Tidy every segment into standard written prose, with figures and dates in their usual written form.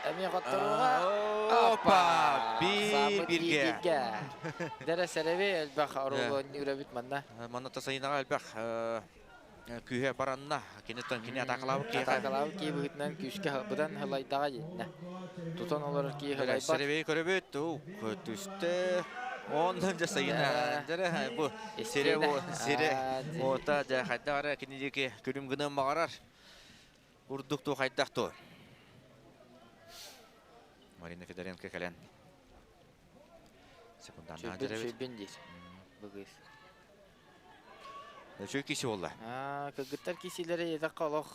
Эмиэ хотторууга. Опа! Биир бииргэ. Дэрэ сэрэби элбэх оруолу үрөбүт манна. Манна тасайынаҕа элбэх күүһэ баранна. Киниттэн кини атаакалаабыт киһи. Атаакалаабыт киһи быһыытынан күүскэ быдан хылайдаҕа диэннэ. Тутан олорор киһи хылайбат. Сэрэбэйи көрөбүт. Түстэ. Онон дьэ сайына. Дьэ бу сире сире ота дьэ хайдах эрэ кини диэки күлүм гынан баҕарар. Урдук ту хайдах ту. Марина Федоренко кэлэн секунданна дьэрэбит. Сүрбүн диир. Быгыс. Үчүгэй киси буолла. Кыргыттар кисилэри этэххэ олох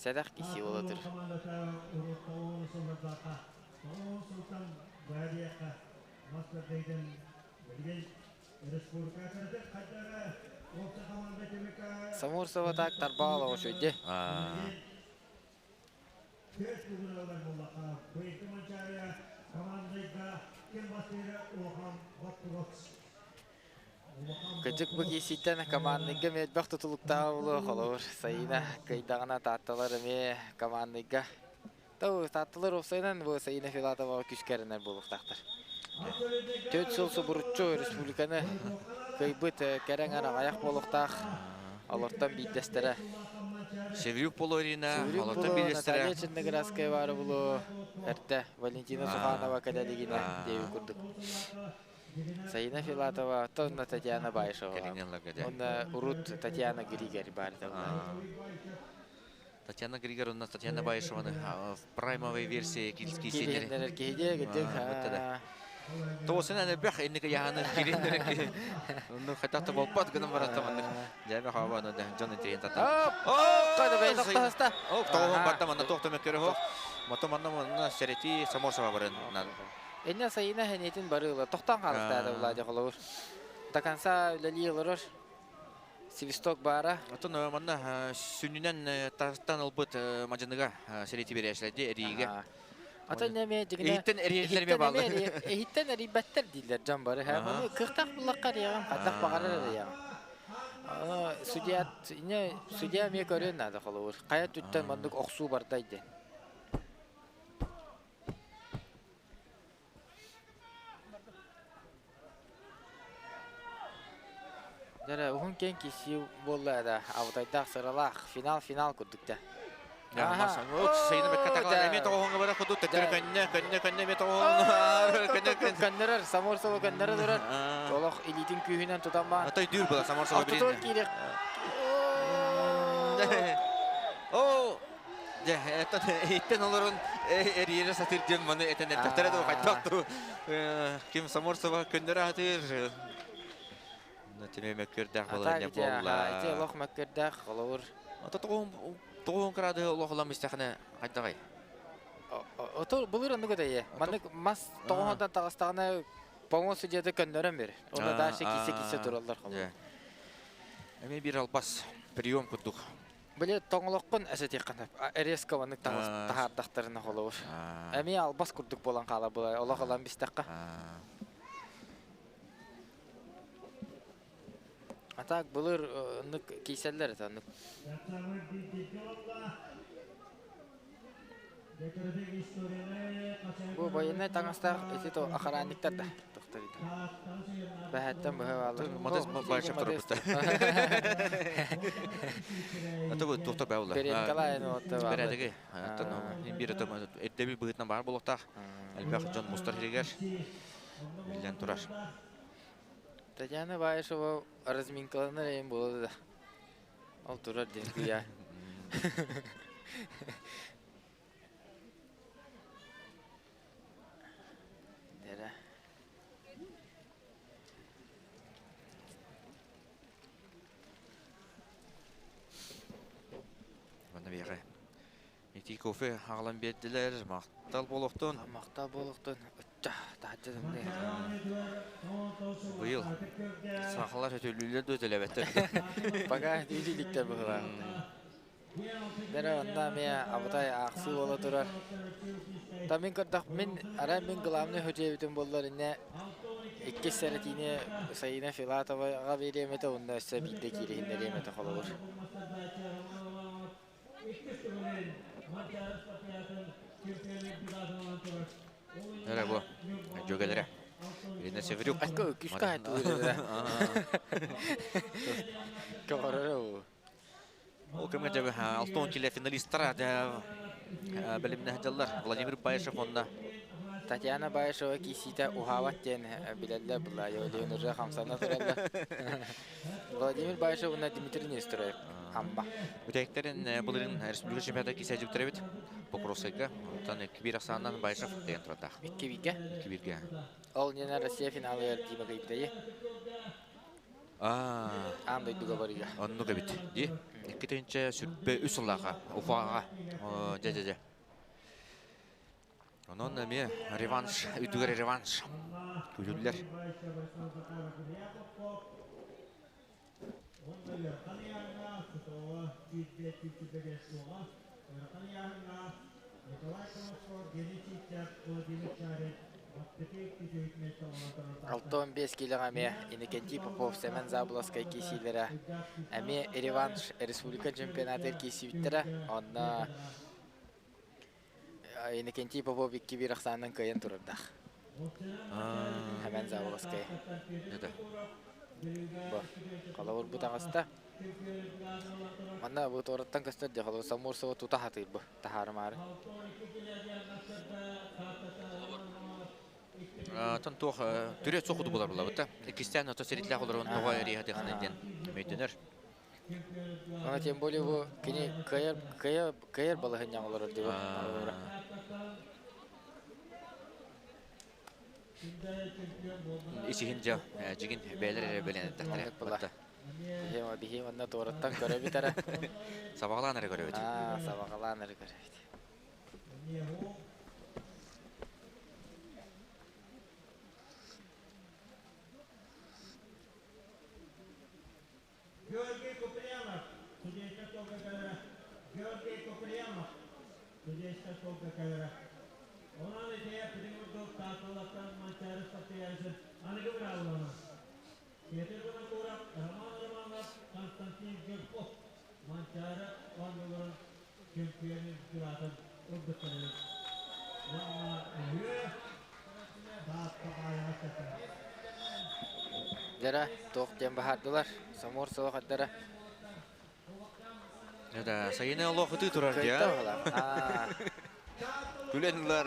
сэдэх киси буолатыр. Самурсова так тарбаал оҕочуйди. Кыдьык бу кииситтэн командныйга элбэх тутулуктаах буолуо холобур Саина кыайдаҕына Таатталар эмиэ командныйга Таатталар уопсайынан бу Саина Филатова күүскэ эрэнэр буолуохтаахтар. 4 сыл субуруччу республиканы кыайбыт кэрэҥ араҕайах буолуохтаах. Олортон биирдэстэрэ. Севрюк Полорина, олортон биирдэстэрэ. Наталья Черноградская баара булу эрдэ Валентина Суханова кэлэлигинэ диэбит курдук. Саина Филатова, онно Татьяна Баишева. Онно урут Татьяна Григорь баар Татьяна Григорьевна Татьяна Баишеваны в праймовой версии киирсииннэр киһи Тоосун элбэх инники яһаны кириннэр Ну хотя то болпат гынан барата маннык дьэбэ хаба да дьон интиин тата. О, кайда бэй тохтаста. О, тоҕон барда манна туох төмөккөрө хох. Мото манна манна сэрэти саморсова барын. Энне сайына хэнетин барыыла тохтон хаалыктаада Владя холобур. До конца үлэлии олорор. Свисток баара. Оттон манна сүнньүнэн тастан ылбыт мадьыныга сэрэти берээшлэрди эриигэ. Атын эме дигинэ Иһиттэн эрийэллэр эмиэ бааллар. Иһиттэн эрийбэттэр дииллэр дьон бары. Маны кыахтаах буллахха эрийэҕин, хайдах баҕарар эрийэҕин. Судья судья эмиэ көрүөн наада холобур. Хайа түттэн маннык охсуу бардай диэн. Дьэ, уһун киэҥ киирсии буолла да, абытайдаах сыралаах, финал-финал курдук да. Көннөрөр, Саморсова көннөрө турар. Олох илиитин күүһүнэн тутан баан. Атай дүүр була Саморсова билин. киирек. О, Дьэ, иттен олорон эрийэрэ сатыыр диэн маны этэн эрдэхтэрэ дуу, хайдах дуу. Ким Саморсова көннөрө сатыыр. Тимэ мөккүөрдээх балаһыанньа буолла. Ити олох мөккүөрдээх, холобур. Ото тоҕуһун кыраадыһы олох ылан истэхинэ хайдаҕай? Ото былыр оннук этэ Маннык мас тоҕуһунтан таҕыстаҕына поҥо судьяты көннөрөн бер. Онно дальше кисе-кисе тураллар холобур. Эмиэ биир албас прием курдук. Били тоҥолоххун эсэтиэххин резко маннык таһаардахтарына холобур. Эмиэ албас курдук буолан хаалар буолар, олох ылан бистэххэ. А так былыр оннук кииселлэр это оннук. Бу военнай таҥастаах ити то охранниктар да тохторита. Бэһэттэн быһа бааллар. Модес Баишев турбута. Это бу туохта бааллар. Перенкалай отто бааллар. Бэрээдэги. Оттон биир ирдэбил быһыытынан баар буолуохтаах. Элбэх дьон мустар сиригэр биллэн турар. Татьяна Баишева разминкаланар эйин буолла да. Ол турар диэн күйэ. Дэрэ. Манна биэҕэ итии кофе аҕалан биэрдилэр. Махтал буолуохтун. Махтал буолуохтун. Ычча, таһырдьа тымныы. Быйыл сахалар өтөлүүллэр да өтөлөбөттөр. Пока иликтер быһылаах. Дэрэ онно эмиэ абытай аахсыы буола турар. Та мин көрдөх мин арай мин главный хөдьүөбүтүм буоллар иннэ иккис сэрэтиини Саина Филатоваҕа биэриэм этэ уонна өссө биирдэ киириһиннэриэм этэ холобур. Дьүөгэлэрэ. Ирина Северюк. Айка күскэ айтылыр. Көҕөрөрө. Ол кэмҥэ дьэ 60 киле финалистара бэлэмнэһэ дьаллар. Владимир Баишев онна Татьяна Баишева киисиитэ уһаабат диэн билэллэр була. Йолион уже хамсана тураллар. Владимир Баишев уонна Дмитрий Нестеров Амма. Бүтэһиктэрин былырыын республика чемпионата киисэ дьүктэребит. Покровскайга. Онтон 2-1 ахсаанынан Баишев деген турардаах. 2-1-ге. 2-1-ге. Ол нена Россия финалыгар Дима кыйбытай. Аан дойдуга барыга. Оннук эбит. Ди. 2 сүрбэ үс сыллааха. Уфаға. Жа-жа-жа. Онон эмиэ реванш, үтүгэр реванш. Күлүллэр. 65 килоға эмиэ Иннокентий Попов, Семен Заболоцкай киисиилэрэ эмиэ реванш республика чемпионатыгар киисибиттэрэ. Онно Иннокентий Попов 2-1 ахсаанынан кыайан турардаах. Семен Заболоцкай. Это. Бу холобур бу таҕыста. Манна бу туораттан көстөр дии холобур Самурсова тута хатыыр бу таһаарымаары. Тон туох түрө суох булар булабыта. Иккистээн ото сиритлээх олорон тоҕо эриэхэ диэн өйдөнөр. Ана тем более бу кини кыайар кыайар кыайар балаһынньаҥ олорор дии бу. Исиһин дьэ дьигин бээлэр эрэ бэлэнэттэхтэрэ. Оннук була. Биһиэм биһиэм онно туораттан көрөбүт эрэ. Сабаҕалаан эрэ көрөбүт. Аа, сабаҕалаан эрэ көрөбүт. Георгий Куприянов, судейская столка камера. Георгий Куприянов, судейская столка камера. Онан ития Петербург Тааталаттан Манчары Сапияжы аныгы быраабылана. Петр Винокуров, Роман Романов, Константин Жирков Манчары оонньууларын чемпионун тураатын ылбыттарын. Уонна үһүө Таатта баайаҕа сэтэ. Дьэрэ, туох диэн баһаардылар. Самурсова хардара. Это сайыны олох ытыы турар Кыайта дия. оҕолор. Аа. Күлэнлэр,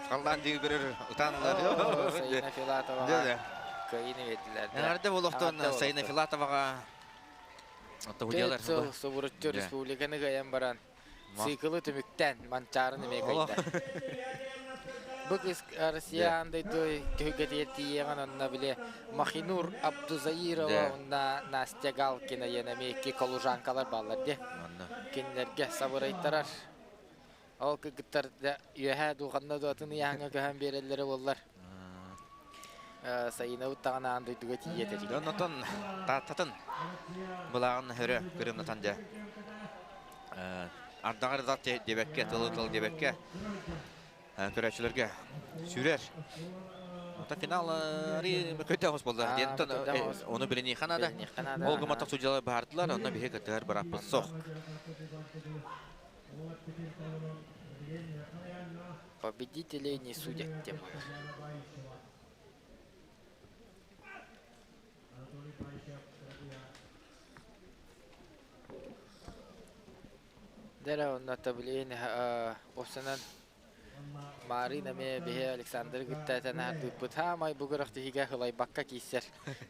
халлаан диги көрөр, ытаанлар. Оо, Сайына Филатоваҕа Дьэ, кыайыыны биэрдилэр да. Эҕэрдэ буолуохтун Эҕэрдэ Сайына буолуохтун. Филатоваҕа. Отто Төрт худьялар. сыл субуруччу Дьэ. республиканы кыайан баран, циклы түмүктэн Манчаарын эмиэ Олох. кыайда. Бу кыс Россия Дьэ. аан дойду түһүлгэтигэр тиийиэҕин онно били Махинур Абдузаирова Дьэ. уонна Настя Галкина диэн эмиэ икки колужанкалар бааллар дии. Онно. Кинилэргэ сабырайтарар. Ол кыргыттар да үөһээ дуу ханна дуу атын ыйааһыҥҥа көһөн биэрэллэрэ буоллар. Сайына уттаҕын аан дойдуга тиийэ этэ. Оннотон тааттатын былааҕын өрө кырымнатан дьэ ардаҕар да диэбэккэ, тылы тыл диэбэккэ көрөөччүлэргэ сүүрэр. Ота финал көтө хос болла. Диэнтон ону билиниэхэ наада. Ол гымматах судьялар баардылар, онно биһи кыттыһар бырааппыт суох. Победителей не судят тем. Дэрэ онно таблин осанан Марина эмиэ биһи Александр кытта этэн аһардыыппыт. Хаамай бу күрэхтэһиигэ хылайбакка кииссэр.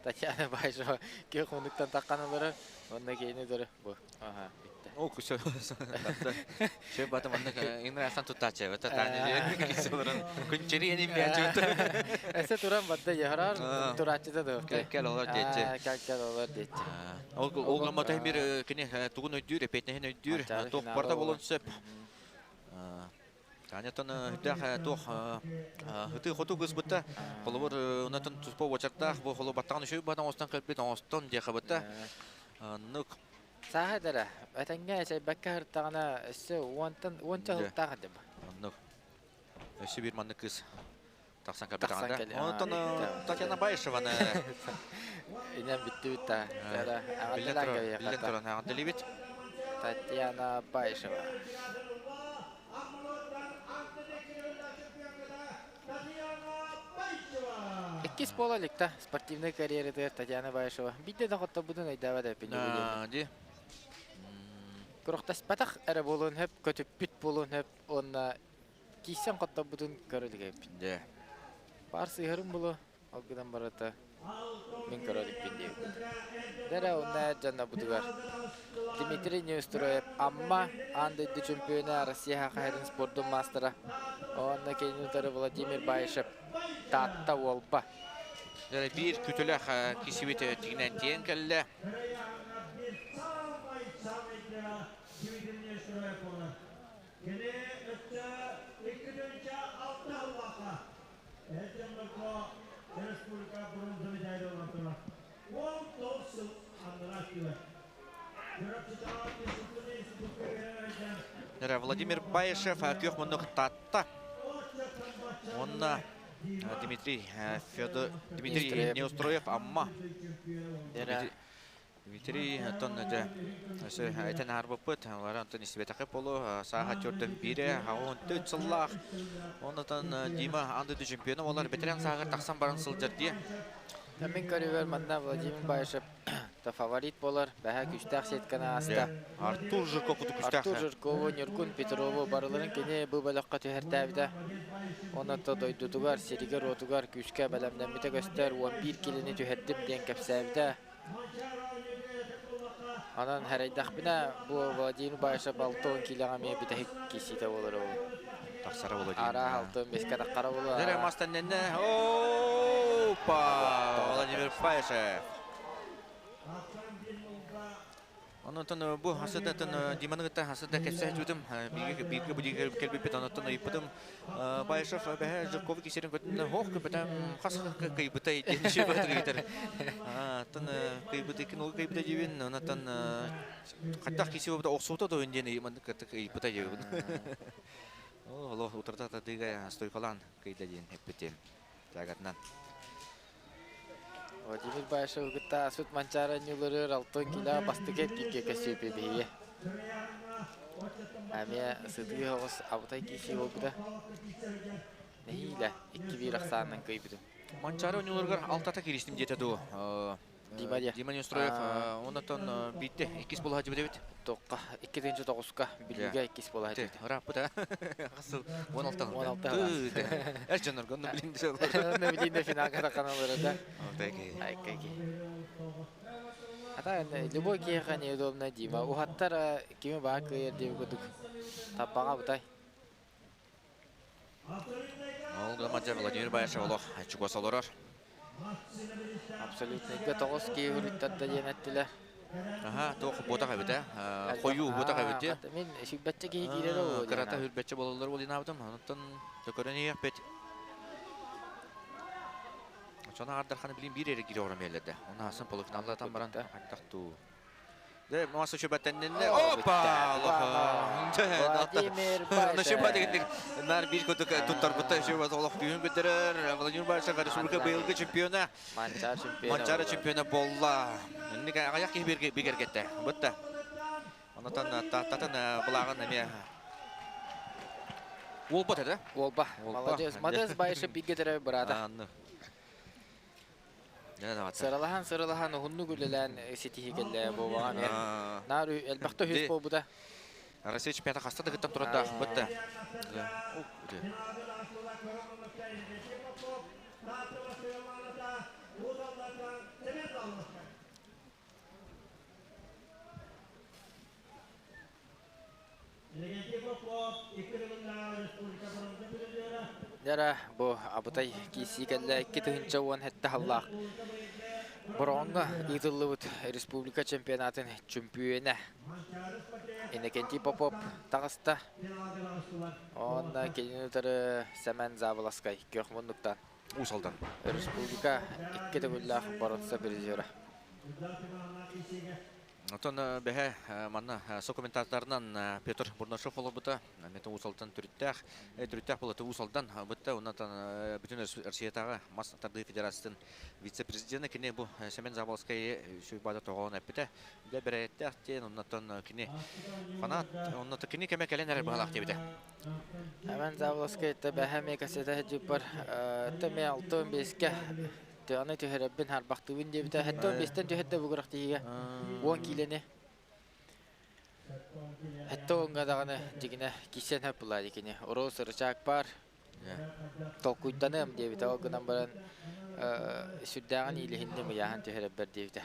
Татьяна Баишева киһи хонуктан таххан олорор. Онно киһини дөрө бу. Аха, бүттэ. О, күсө. Шө бата маннык инна асан туттаачы. Бата тааны кисе олорон күнчери эни бәчүт. Эсе туран бадда яхарар турааччыта да. Кел олор диэччи. Кел кел олор диэччи. Ол ол гаммата бир кини тугун өйдүүр, эпетнехин өйдүүр, туох барда болон сөп. Танятон хүдэх туох хыты хоту кыз бытта. Холобур унатын туспа уочартаах бу холу баттаҕын үшүй батан остан кэлбит оҥостон диэхэ бытта. Нук Сааһа дара. Этэҥҥэ эчэйбэккэ сырыттаҕына өссө уонтан уонча сылтаах этим. Оннук. Өссө биир маннык кыыс тахсан Тахсан кэлбит кэлэ. Онтон Татьяна Баишеваны Инэн бүттүбүт та. Дара биллэн аҕаллаан турар, кэбиһиэххэ биллэн та. туран аҕаллыбит. Татьяна Баишева. Татьяна Баишева! Иккис буола иликта спортивнай карьератыгар Татьяна Баишева биирдэ да хотторбутун өйдөөбөт эппин Ди. Күрэхтэспэтэх эрэ буолуон сөп, көтүппүт буолуон сөп уонна киирсэн хотторбутун көрө илик эбиппин. Дьэ. Баар сыыһарым булу, ол гынан барыта мин көрө иликпин диэбит. Дэрэ онно дьоннорбутугар Дмитрий Неустроев Амма аан дойду чемпиона Россия Саха спордун маастара уонна кинини утары Владимир Баишев Таатта Уолба. Дьэ биир күтүлэх кисибит тигинэн тиэн кэллэ. Владимир Баишев күөх муннук Таатта. Онна Дмитрий Федор Дмитрий Неустроев Амма. Дмитрий оттон дьэ өссө этэн аһарбыппыт бары онтон истибэтэххэ буолуо сааһа төрдөн биирэ 14 сыллаах оннотон Дима аан дойду чемпиона буолар бэтэрээн сааһыгар тахсан баран сылдьар дии. Мин көрүүбэр манна Владимир Баишев та фаворит буолар. Бэһэ күүстээх сетканы ааста. Артур Жирков куту күүстээх. Артур Жиркову, Ньургун Петрову барыларын кини бу бөлөххө түһэртээбитэ. Онон дойдутугар, сиригэр-уотугар күүскэ бэлэмнэммитэ көстөр. 11 килини түһэрдим диэн кэпсээбитэ. Онон хэрэйдэхпинэ, бу Владимир Баишев 60 килоҕа эмиэ бүтэһик киирсиитэ буолар ол. Тахсара Владимир. Араа 65-кэ таххара буолуо. Нэрэ мастан нэннэ. Опа! Владимир Баишев. Онтон бу хасыдатын Диманы кытта хасыда кэпсэ түтүм бииргэ бииргэ бу кэлбиппит онтон ыйыппытым Баишев бэһэ Жирковы кисерин көтүннэ хоох көпөтөм хас кыйбыта диэн шөбөтүгүтэр тон кыйбыты кин ол кыйбыта дибин онтон хаттах киси бу охсуута до диэн кытта ыйыппыта дибин оло утарда тадыга стойкалан кыйда диэн эппитим тягатынан. Владимир Баишев кытта асыт Манчаары ньуларыр алтын кило бастакы кикке көсүүпү биһиги. Эмиэ сытыы оҕус абытай киһи буолбута. Нэһиилэ 2-1 ахсаанынан кыйбытым. Манчаары оонньууларыгар алтата кииристим диэтэ дуу. Дима диэ. Дима Неустроев оннотон биитте иккис буолаһа дьибит. Тоққа 2009-ка Бүлүүгэ иккис буола Те, ырааппыт хасыл 16 16 Эр дьоннорго онно билин Онно билин да финалга тахханалара да. Айкаки. Айкаки. Ата любой киһиэхэ неудобно Дима. Уһаттар кими баа кыайар диэбит курдук. Таппаҕа бутай. Ол гамаджа Владимир Баишев олох чугас олорор. Абсолютныйга тоҕус киһи үруттарда диэн эттилэр. Аха, туох буотах эбит э. Хойуу буотах эбит дии. Мин сүрбэччэ киһи киирэр ол. Кырата хүрбэччэ бололлор буолинаабытым. Онтон төкөрөн иһиэхпит. Чона ардарханы билин биир эрэ кире ором эллерде. Оны асын полуфиналлатан баран хантах туу. Де маса чөбәтәннән. Опа! Владимир Наши Баишев. бадыгын нар бир көтөк туттар бутта шөбәт олох күйін көтөрөр. Владимир Баишев республика быйылгы чемпиона. Манчар чемпиона. Манчары чемпиона болла. Инник аяк киһи бигергетте. Бутта. Онотон тататын булагын эме Уолба да? Уолба. Уолба. Молодец. Молодец Баишев бигетере брата. Анны. Жана дават. Сыралахан сыралахан уһунну күлелән ситиһи келле буолаҕа эмиэ. Наар элбэхтэ үһүс Де- буолбута. Россия чемпионата хаста да кыттан турардаах бутта. Дьэ бу абытай киирсии кэллэ 2017 сыллаах. Бороҕоҥҥо ыытыллыбыт республика чемпионатын чөмпүйүөнэ Иннокентий Попов таҕыста. Онно кинини утары Сэмэн Заболоскай күөх муннуктан. Уус Алдан. Республика икки төгүллээх боруонса призера. Отон бэһэ манна сокомментаторынан Петр Бурнашов олорбута. Мета Уус-Алдан төрүттээх, төрүттээх буолата Уус-Алдан бытта оннан бүтүн Россиятааҕы мас тардыы федерациятын вице-президена кини бу Семен Заболоцкай сүрбаада тоҕоон эппитэ. Дэ бэрээттээх диэн оннотон кини фанат, онното кини кэмэ кэлэн эрэр быһалаах диэбитэ. Семен Заболоцкай бэһэ эмиэ кассета дьуппар төмө 65-ке аны түһэрэббин харбахтыыбын диэбитэ. Хэттэ 15-тэн түһэрдэ бугурах тиһигэ. 10 киилэни. Хэттэ онга даҕаны дьигинэ кисен хөп булаа дикини. Уруу сырычаак бар. Толкуйданыам диэбитэ. Ол гынан баран сүрдээҕин иилиһинним ыйааһын түһэрэббэр диэбитэ.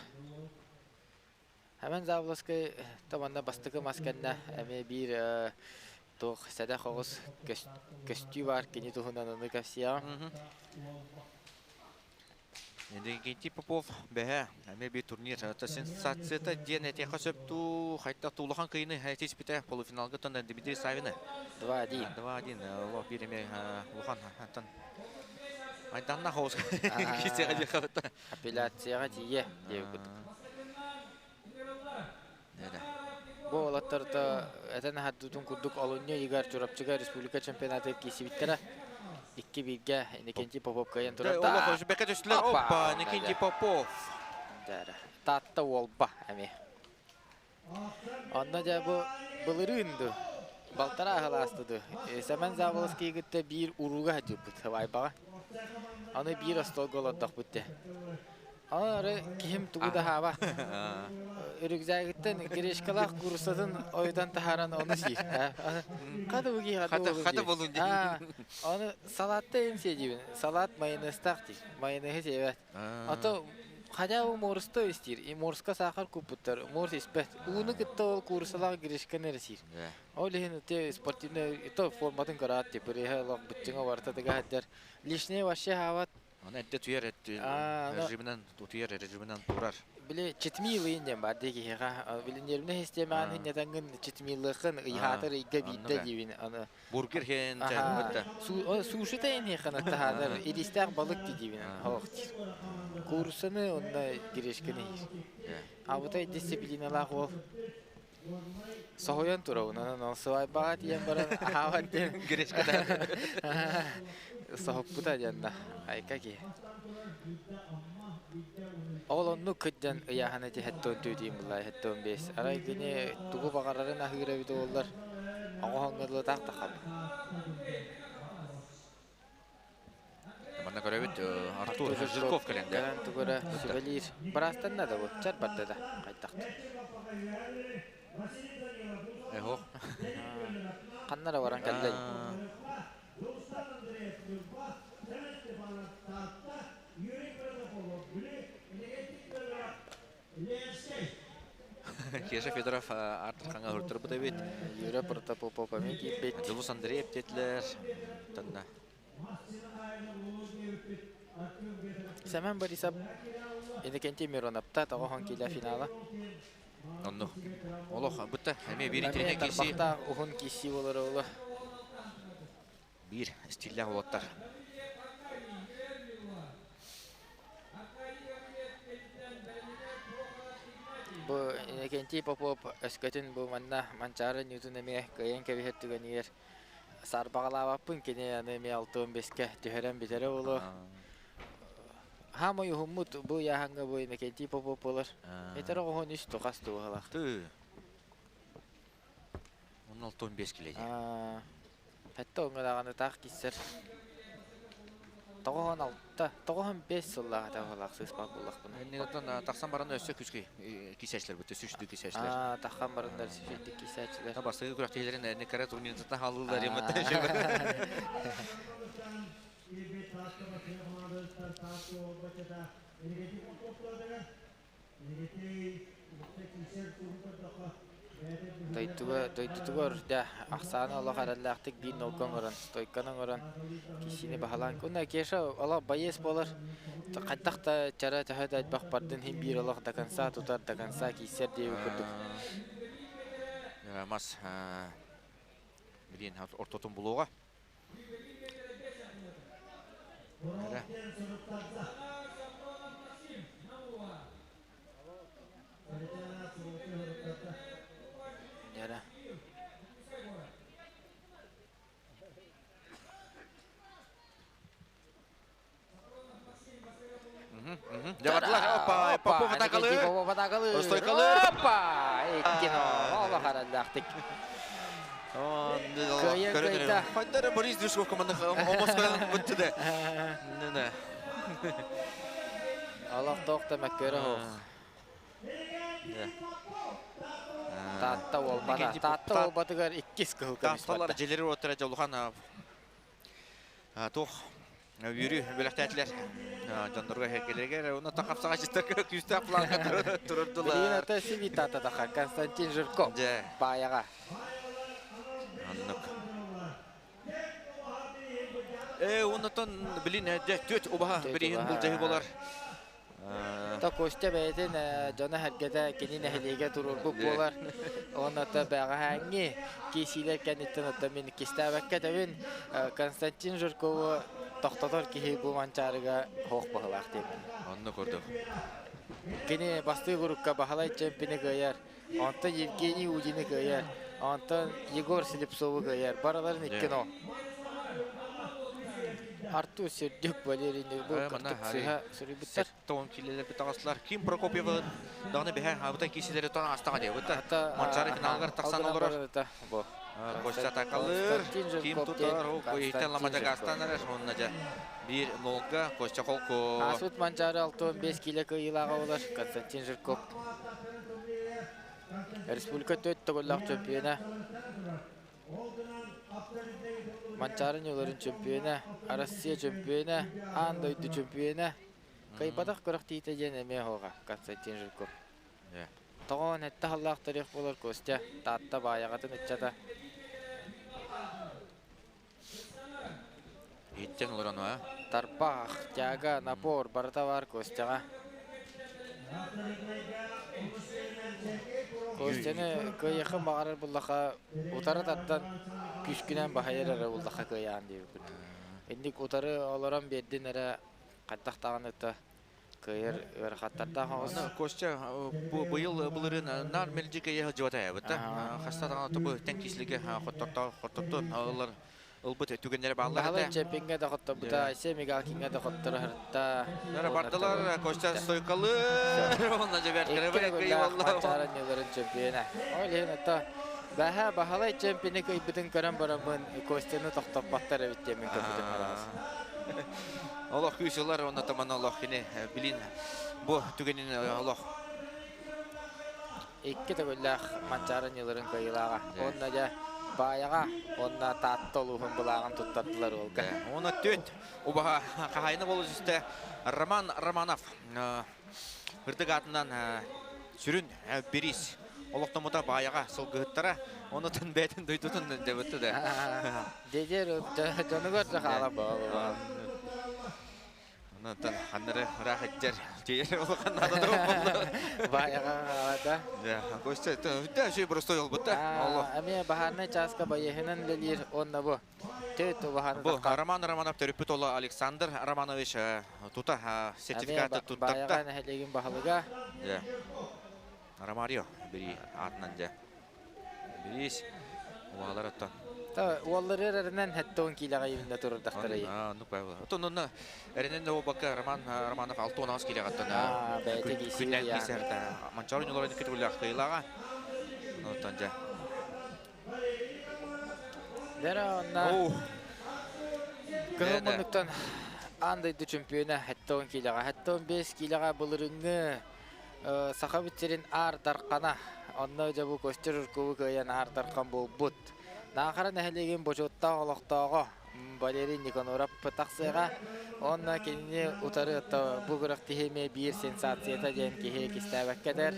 Хэмэн Заболоцкай манна бастакы мас кэннэ эмиэ биир туох сэдэх оҕус көстүү баар кини туһунан ону кэпсиэҕим. Иннокентий Попов бэһэ эмиэ биир турнир сенсацията диэн этиэххэ сөп дуу, хайдах улахан кыйыны тиспитэ полуфиналга тон Дмитрий Савины. 2-1. 2-1. Олох биир эмиэ улахан антон Айданна хоус кисеҕэ диэхэ Апелляцияҕа тиийэ диэбит. Бу уолаттарда этэн аһардытын курдук олунньу ыйыгар Чурапчыга республика чемпионаты киирсибиттэрэ. Икки бииргэ Иннокентий Попов кыайан турар. Олох бэкэ түстүлэр. Опа, Иннокентий Попов. Таатта уолба эмиэ. Онно дьэ бу былырыын ду балтараа аһылаасты ду Сэмэн Заболоцкий кытта биир урууга сылдьыбыт Вайбаҕа. Аны биир остуолга олордохпут дии. Аны киһим тугу да хаабат. Рюкзагыттан гречкалаах кууруссатын ойутан таһааран ону сиир. Хата бу киһи хата болун дии. Аны салатта эм сиэ диибин. Салат майонезтаах дии. Майонеһы сиэбэт. А то хотя бы морсто истиир. И морска саахар куппуттар. Морс испэт. Ууну кытта ол кууруссалаах гречканы эрэ сиир. Ол иһин те спортивный то форматын көрөөт типа олох быччыҥа барыта тыга сылдьар. Лишнее вообще хаабат. Аны эрдэ туйар режиминэн утуйар режиминэн турар. Били читмилыйын диэн бар дии киһиэхэ. Били нервнэй системаҕын хиннэтаҥҥын читмилыаххын ыйаатар ыйга биирдэ диибин. Аны бургер хен Сушита эниэхэ таһаанар иристээх балык диибин хоох диир. Кууруссаны онно грешканы иһир. Абытай дисциплиналаах уол. Соһуйан турабын, онон ол сыбайбаҕа тиийэн баран аһаабат диэн гречката соһуппута диэн да айка киһи. Ол оннук кыдьан ыйааһына ити 74 булла 75. Арай кини тугу баҕарарын аһыыр эбит буоллар, оҥоһоҥҥо дылы таах да хаалла. Манна көрөбүт Артур Жирков кэлэн кэлэн тугу эрэ сүбэлиир. Быраастанна да бу, чар барда да хайдахт. Эхо. Ханна эрэ баран кэллэ. Кеша Федоров артырхаҥа һуртарбыт эбит. Юра Протопопов эмиэ киирбит. Дьулус Андреев диэтилэр. Танна. Семен Борисов Иннокентий Мироновта тоҕо киилэ финала. Онну. Олох бытта эмиэ биир интирине киси. Уһун киси болар олы. Биир стиллээх уолаттар. Бу Иннокентий Попов өскөтүн бу манна Манчаары Ньютун эмиэ кыайан кэбиһэр түгэнигэр саарбаҕалаабаппын кини аны эмиэ 65-кэ түһэрэн бүтэрэ буолуо. Хаамай уһуммут бу ыйааһыҥҥа бу Иннокентий Попов буолар. Этэр оҕоһун үс тухас туһалаах. Ты. 16-15 килэ. Хэтте оҥо даҕаны таах киссэр. 96, 95 сыллаах этэ оһолаах сыыспат буоллахпына. Иннигиттэн тахсан баран өссө күскэй кисээчилэр бүттэ сүчтүү кисээчилэр. Аа, таххан барандар сүчүйдик кисээчилэр. Бастакы күрэхтэһиилэрин Никара турнирыттан хаалыылар емметтен. Дойдуга дойдутугар да ахсаана олох эрэллээхтик биир нолга оҥорон, стойканы оҥорон киһини баһылаан. Уонна Кеша олох байыас буолар. Хайдах да чара төһө да элбэх бардын иһин биир олох до конца тутар, до конца киирсэр диэбит курдук. Мас билин ортотун булуоҕа. Опа, Попов атакалыыр. Попов атакалыыр. Стойкалыыр. Опа! Иккино. Олох араллаахтык. Кыайа кыайда. Хайдара Борис Дюшков команда омоскойон бүттү Не. Олох тоқ да мәккөрі хоқ. Таатта уолбата. Таатта уолбатыгар иккис кыһыл көмүс Таатталар желери оттара жолухан туох үөрүү бөлөхтәтилер. Дьоннорго херкелерге уна тахапсаға життар күүстээх планка турурдулар. Билигин ата сиби таата таха Константин Жирков. Бааяга. Аннык. Оннотон билин төт убаха бирин бул жайы болар. Та Костя бэйэтин дьоно сэргэтэ кини нэһилиэгэ туруорбут буолар. Онно бэҕэһээҥҥи киисиилэр кэнниттэн оттон мин кистээбэккэ тэбин Константин Жиркову тохтотор киһи бу Манчаарыга суох быһыылаах диэбин. Онно курдук. Кини бастыы курукка Баһылай Чемпини кыайар, онтон Евгений Удины кыайар, онтон Егор Слепцову кыайар. Барыларын икки-но. Артур Сердюк, Валерий Нюрбук, кырдык сыһа суруйбуттар. Тоон килелер битаҕаслар. Ким Прокопьева даҕаны бэһэ абытан киисилери тон астаҕа диye. Быта Манчаары финалгар тахсан олорор. Бу. Костя атакалыр. Ким тутар, иһтен ламадьагастан эрэр. Онна дьэ биир нолга Костя Холко. Асут Манчаары 65 киле кыйылааҕа болар Константин Жирков. Республика төрт төгүллээх чөмпүйөнэ. Манчаары ньуларын чөмпүйөнэ, Россия чөмпүйөнэ, аан дойду чөмпүйөнэ. Кыайбатах күрэхтиитэ диэн эмиэ оһоҕа Константин Жирков. Тоҕоон этте халлаах тарих болар Костя, Таатта баайаҕатын ыччата. Иттен олорон а? Тарпах, тяга, напор, барыта бар Костяҕа. Костяны кыайыаххын баҕарар буллаха утары тардан күүскүнэн баһайар эрэ буллаха кыайаан диэбиппит. Инник утары олорон биэрдин эрэ хайдах даҕаны та кыайар ыарахаттардаах оҕус. Костя бу быйыл былырыын нар мэлдьи кыайа сылдьыбата эбит. Хаста даҕаны тобу тэн киислиге хотторто хотторту ылар ылбыт түгэннэри бааллар Баһылай этэ. Чемпиҥҥэ да хотторбута, Айсен Мигалкиҥҥа да хотторо сырытта. Нара бардылар Костя стойкалы. Онна жебер Икки кырыбы төгүллээх Манчаары ньыларын чемпиона. Ол иһин ото бэһэ Баһылай чемпионы кыйбытын көрөн бараммын Костяны тохтоппоттор эбит диэммин көрбүтүм араас. Олох күүс ылар, онна таман олох кини билин бу түгенин олох. Икки төгүллээх Манчаары ньыларын кыайыылааҕа. Уонна дьэ Баайаҕа уонна Таатта улууһун былааҕын туттардылар уолга. Уонна төт убаһа хаһайына болу үстэ Роман Романов ырдык атынан сүрүн бирис олохтомута Баайаҕа сылгыһыттара онутун бэйтин дойдутун дебытты да. Дедер дьонугар да хаала буолла. Онтон ханнары ыраах эджер тиер улахан надо болду. Баайаҕа хаала да. Да, Костя, да, все простой олбутта. Олох. Эмиэ баһаарнай чааска байыһынан үлэлиир уонна бу төт убаһаны Бу Роман Романов төрүппүт ола Александр Романович тута сертификаты туттарда. Баайаҕа нэһилиэгин баһылыга. Да. Ромарио бири атынан дьэ. Бирис уалар оттон. Та уоллары эрэринэн 70 киилэҕэ иһиннэ турурдахтарай. Ну павел. Оттон онно эренен да бакка Роман Романов 6 киилэҕэ бэйэтэ киисиир күннэн яаны. кисэртэ. Манчары ньолорын күтүллэх кыйлаға. Оттон дьэ. Дера онна Оу. кыһыл муннуктан аан дойду чемпиона 70 киилэҕэ. 75 киилэҕэ былырыҥҥы Саха бүтсерин аар дархана. Онно дьэ бу Костя Жиркову кыайан аар дархан буолбут. Наахара нэһилиэгин бочуоттаах олохтооҕо Валерий Никаноров тахсыаҕа. Онно кинини утары бу күрэхтэһии эмиэ биир сенсацията диэн киһи кистээбэккэ этэр.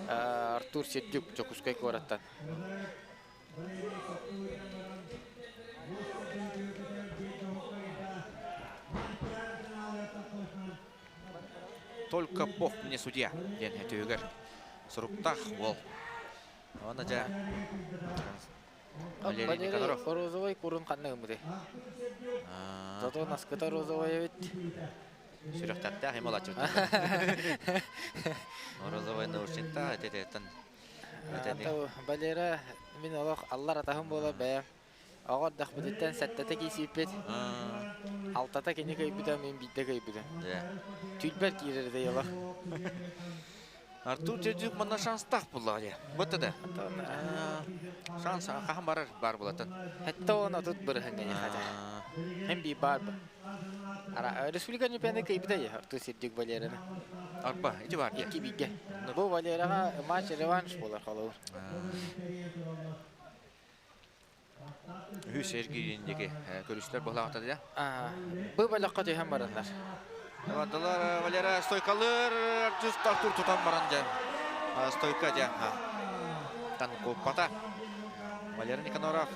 Артур Сердюк Дьокуускай куораттан. Только Бог мне судья диэн өтүгэр суруктаах уол. Оны дьэ Валерий Валерий Никаноров. розовый курун ханна гыммыты. Зато наскыта розовый эбит. Сүрөхтәртәэх им олачы. Розовый наушникта этететтен. Ата Валера мин олох аллар атаһым буола бэйэм. Оҕор дахбытыттан сэттэтэ киисииппит. Алтата кини кыйбыта, мен биирдэ кыйбыта. Түлбэр киирэр да ялах. Артур Сердюк манна шанстаах буллаҕа дии. Бытта да. Шанс хаһан барар бар булатын. Хэтте он отут бырыһыҥҥа хата. Hem bir бар ба. Ара республика чемпионы кыйбыта я Артур Сердюк Валераны. Арба, ити бар дии. Икки бииргэ. Бу Валераҕа матч реванш буолар холобур. Үһүс эргиирин диэки көрүстэр быһылаахтар да. Бу бөлөххө түһэн бараннар. Бардылар Валера стойкалыр Артур тутан баран дьэ. Стойка дьэ. Тан куппата. Валера Никаноров.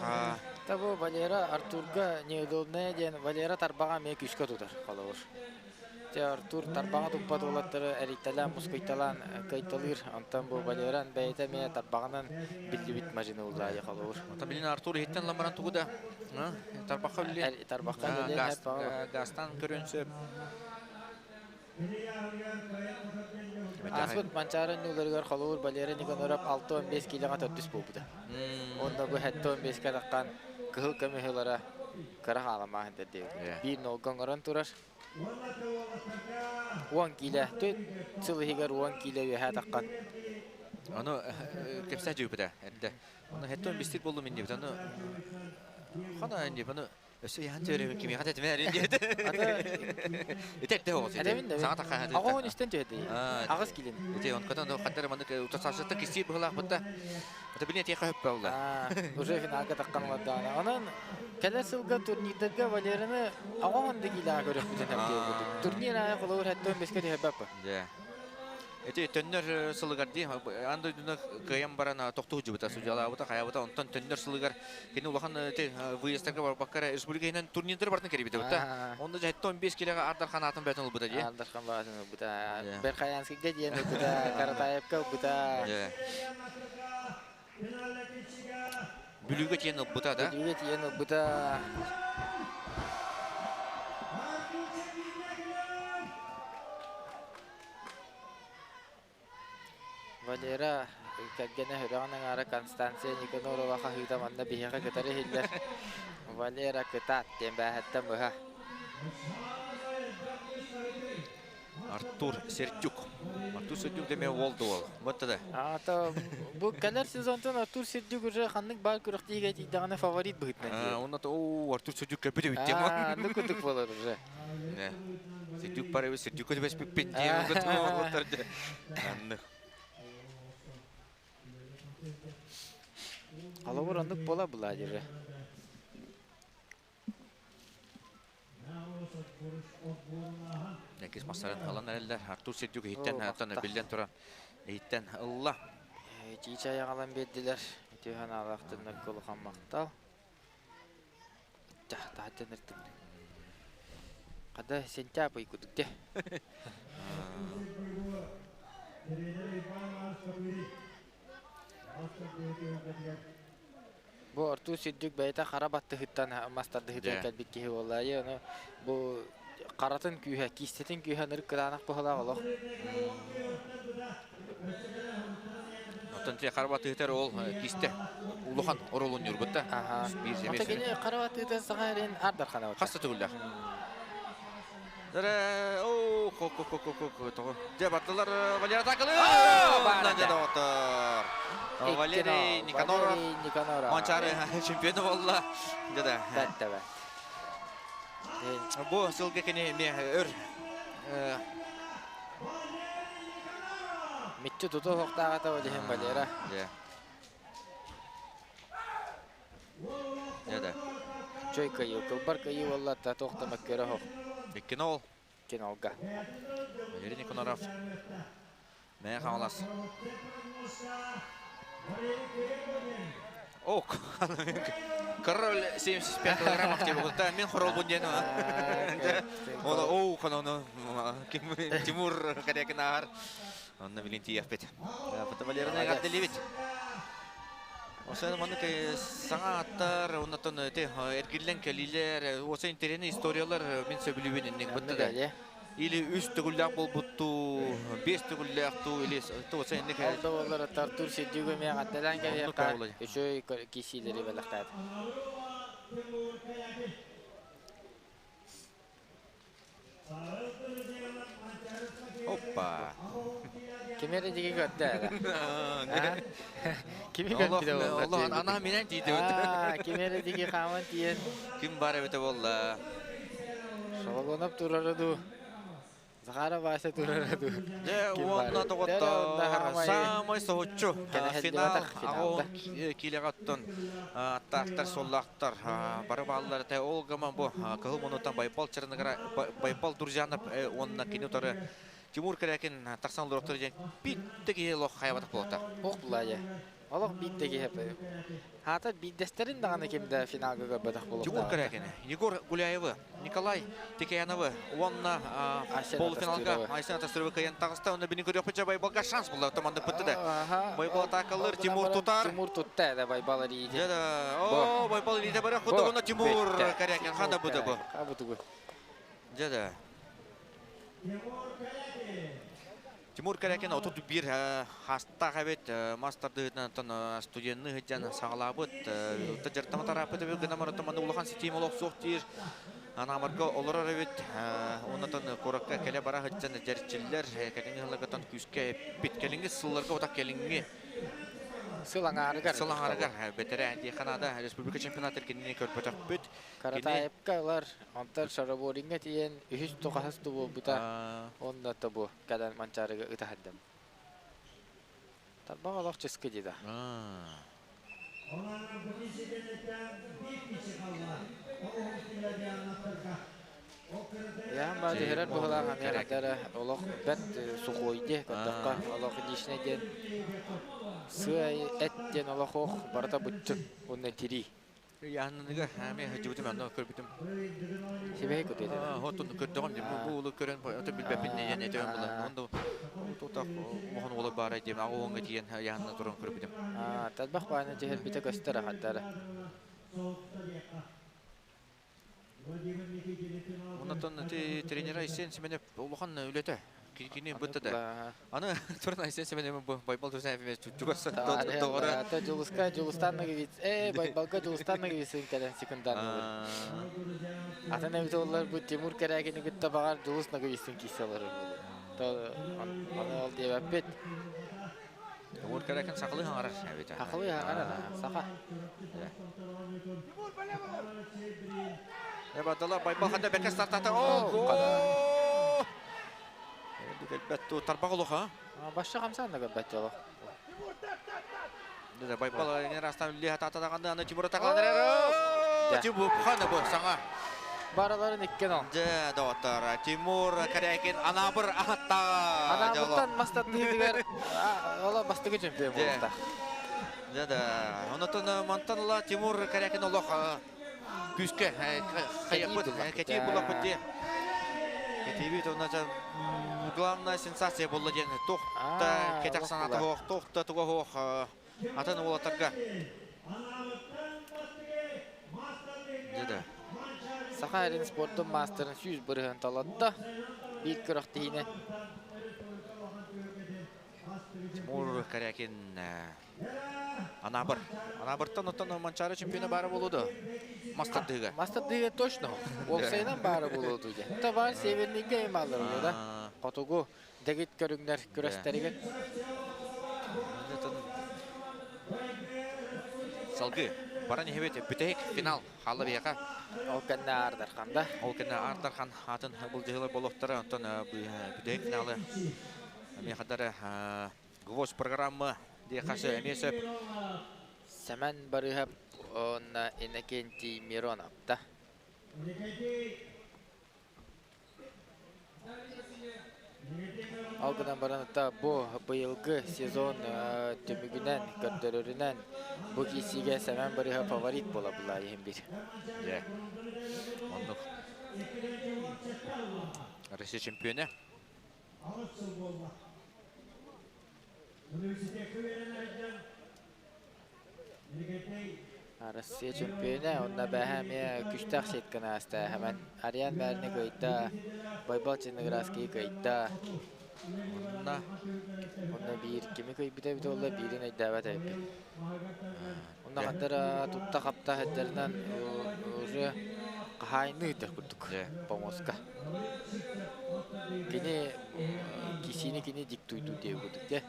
Та бу Валера Артурга неудобная диэн Валера тарбаҕа эмиэ күүскэ тутар холобур. Те Артур тарбаҕа туппат уолаттары эрийтэлээн, мускуйталаан кыайталыыр. Онтон бу Валеран бэйэтэ эмиэ тарбаҕынан биллибит мажины уллаайы холобур. Онтон билин Артур иһиттэн ламаран тугу да тарбахха үллиэн. Тарбахха үллиэн. Газтан көрөн сөп. Ааспыт Манчаары ньууларыгар холобур Валерий Никоноров 6-15 киилэҕэ төрдүс буолбута. Уонна бу 7-15 таххан кыһыл көмүс ылара кыра хааламааһын диэбит. Биир нолга оҥорон турар. 10 киилэ, түт сыл иһигэр 10 киилэ үөһэ таххан. Ону кэпсээ дьүүпүтэ эрдэ. Ону хеттон бистик боллум иннибит. Ону хана иннибит. Ону өссө яхан төрөбүн кимиэхэ тэтимэ эрин диэт. Итетте оҕус. Саҥа тахха. Аҕоһун истэн түһэдэ. Аҕыс килин. Ити он кытан хаттар маннык утасаасыттан кистиир быһылаах бытта. Это билин тиэхэ хөппө олла. Уже финалга таххан олордаана. Онон кэлэр сылга турнирдарга Валераны аҕоһун да киилэҕэ көрөхпүтүн хаппыт. Турнир аайы холобур хэттон беске түһэрбэппэ. Эти төннөр сылыгар дии аан дойдуну кыайан баран тохтуу дьыбыта судьялаабыта хайабыта онтон төннөр сылыгар кини улахан выездтарга барбакка республика иһинэн турнирдары бартын кэрибитэ бутта. Онно жайтта 15 килега Ардархан атын бөтөн ылбыта дии. Ардархан баатын ылбыта. Берхаянскийга диэн ылбыта, Каратаевка ылбыта. Бүлүүгэ тиэн ылбыта да? Бүлүүгэ тиэн ылбыта. Валера кэргэнэ сүрэҕин аҥаара Констанция Никанорова хаһыыта манна биһиэхэ кытары иһиллэр. Валера кытаат диэн бээһэттэн быһа. Артур Сердюк. Артур Сердюк деме уол да уол. Бытта да. Ата бу кэлэр сезонтан Артур Сердюк уже ханнык баар күрэхтиигэ тиийдэҕинэ фаворит быһыытынан. Онно о Артур Сердюк кэлбит эбит диэн. Ну кутук болар уже. Сердюк бар эбит, Сердюкка түбэспиппин диэн кутук Аннык. Холобур оннук буола була дьире. Экис мастарын ылан эрэллэр. Артур Сердюк иһиттэн аттан биллэн туран иһиттэн ылла. Чиича аяҕалан биэрдилэр. Үтүөһэн аалаахтыннар кулухан махтал. Таһаттан ыртым. Хада сентябрь кудук де. Бу Артур Сердюк бэйэтэ хара баттыһыттан мастардыһыттан кэлбит киһи буоллаайы. Ону бу қаратын күүһэ, киистэтин күүһэ нырык кытаанах быһылаах олох. Оттон те хара баттыһытар ол кисте улахан оролун юрбутта. Ата кини хара баттыһытар саха эрин ардархана. Хаста төгүллэх. О, ко ко ко ко ко того. Де баттылар Валера Такалы. Доктор. Валерий Никаноров. Никаноров. Манчары чемпионы болла. Да. Бәттәбә. Бу сылга кини ме өр Митчи туту хоқтағата олихин Валера. Да. Чой кайы, кылбар кайы болла та тоқтамак көрі хоқ. Кинол. Кинолга. Валерий Никаноров. Мә қамалас. О, король 75 килограммов деп бұлта. Мен хорол бұн дені. Оны, оу, қана Тимур Карякин ағар. Онны билин тиях бет. Фото Валерина Гарделевич. Осен маны саңа аттар, оннан те эргиллен келилер, оса интерени историялар мен сөбүлүбүн инник бытты да. Или үс түгүлләк болбутту, бес түгүлләк ту, или то инник. Алда болар Артур Сердюгы мен атталан келе Үшөй кисилери белектады. Кими эрэ диги көрдө эрэ. Кими көрбүтэ буолла? Олох анаа минэн тиийдибит. Кими эрэ диги хааман тиийэн. Ким бар эбитэ буолла? Шологонов турара дуу? Захара Вася турара дуу? Дьэ, уонна доҕоттор, саамай соһуччу финал аҕа киилэҕэ оттон аттаахтар, суоллаахтар бары бааллар этэ. Ол гынан бу кыһыл муннуттан Байбал Черногора, Байбал Друзьянов уонна кини утары Тимур Корякин тахсан олороктор диэн биирдэ киһи олох хайабатах буолта. Ох булаайа. Олох биирдэ киһи Хаата биирдэстэрин даҕаны ким да финалга көрбөтөх буолуохтаах. Тимур Корякин, Егор Гуляевы, Николай Текеяновы уонна полуфиналга Айсен Атастырова кыайан таҕыста. Онно бини көрүөхпүтчэ Байбалга шанс булла. Томаннык бытты да. Байбал атакалыр, Тимур тутар. Тимур тутта да Байбал илиити. О, Байбал илиити бара худугуна Тимур Корякин хана быды бу. Хабытыгы. Дьэ да. Тимур Корякин 31 хастаах эбит мас тардыһытынан оттон студенны сылдьан саҕалаабыт. Дьартама тарааппыт эбит гына барытта манна улахан ситиим олох суох диир. Анаамарга олорор эбит. Оннотон куоракка кэлэ бара сылдьан дьэрчиллэр. Кэлиҥҥи сылларгаттан күүскэ эппит. Кэлиҥҥи сылларга отак кэлиҥҥи Сыл аҥаарыгар. Сыл аҥаарыгар бэтэрээ диэххэ наада. Республика чемпионатыгар кинини көрбөтөхпүт. Каратаевка ылар, онтон Шарабориҥҥа тиийэн үһүс тухаһыс буолбута. Онно тобу кэлэн Манчаарыга ытаһардым. Тарбах олох чыскы дии Яһан баа түһэрэр быһылаах эмиэ хайда эрэ олох бэрт сухой дии көрдөххө олох личный диэн сыа эт диэн олох ох барыта буччун уонна тирии. Ыйааһыныгар эмиэ сылдьыбытым, онно көрбүтүм. Сибэһи көтүөтэ. Отун көрдөҕүм дии, бу уолу көрөн ото билбэппин диэн этэ була. Онно тутах улахан уола баара диэн аҕа уоҥҥа тиийэн ыйааһынна туран көрбүтүм. Тарбах бааны түһэрбитэ көстөр ахардара. Оннотон ити тренер Айсен Семенов улахан үлэтэ. Кини бытта да. Аны туран Айсен Семенов бу Байбал Турсаев чугас доҕоро. Дьулуска Дьулустан Ноговиц. Э, Байбалга Дьулустан Ноговицын кэлэн секундан. Атын эбит оллар бу Тимур Кэрээкини кытта баҕар Дьулус Ноговицын киирсэ олорор буолуо. Аны ол диэбэппит. Тимур Кэрээкин сахалыы хаҥарар эбит. Сахалыы хаҥарар, саха. Эбадала Байбал хата бэкэ стартата. О, Кэлбэт ту тарбах олоха. Башша хамсаан да көрбөт дьоло. Да Байбал растан үлле хатата аны Тимур атакаланар. Тимур хана бу саҥа. Бараларын иккен ол. Дьэ, доҕоттор, Тимур Корякин Анабыр ахатта. Анабыртан мастаттыытыгар ола бастакы чемпион буолта. Дьэ да, онотон мантан ыла Тимур Корякин олох күүскэ хайаппыт, кэтии булаппыт диye. Кэтиибит онно главная сенсация буолла диэн туох да кэтэх санаата суох, туох да туга суох атын уолаттарга. Дьэ да. Саха эрин спордун маастарын 100% талатта. Биир күрэхтэһиинэн. Тимур Корякин Анабыр. Анабыртан оттон Манчаары чемпиона баара буолуо да? Мастардыыга. Мастардыыга точно. Уопсайынан баара буолуо дуу. Та бар северныйга эм алар да. Хотугу дэгит көрүҥнэр күрэстэригэр. Салгыы баран иһэбит бүтэһик финал хаалла биһиэхэ. Ол кэннэ Ардарханда. Ол кэннэ Ардархан атын былдьаһыылар буолуохтара. Онтон бүтэһик финалы эмиэ хадары Гвоздь программа диэхэ эмиэ сөп. Сэмэн Барыһап уонна Иннокентий Миронов да. Ол гынан баран бу быйылгы сезон түмүгүнэн, көрдөрөрүнэн бу киисиигэ Сэмэн Барыһап фаворит буола булаа иһин бир. Дьэ, оннук. Россия чемпионы. Россия чемпионэ, онно бэһэ эмиэ күстээх сетканы ааста. Хэмэн Ариан бәрини кыайда, Байбал Черноградский кыайда. Онно Онно биир кими кыайбыта эбитэ буолла, биирин өйдөөбөт эбиппин. Онно хандара тутта-хапта хэддэринэн уже Хаһаайынныы ыытар курдук помоска. Кини кисиини кини диктуйдуу диэбит курдук дьэ.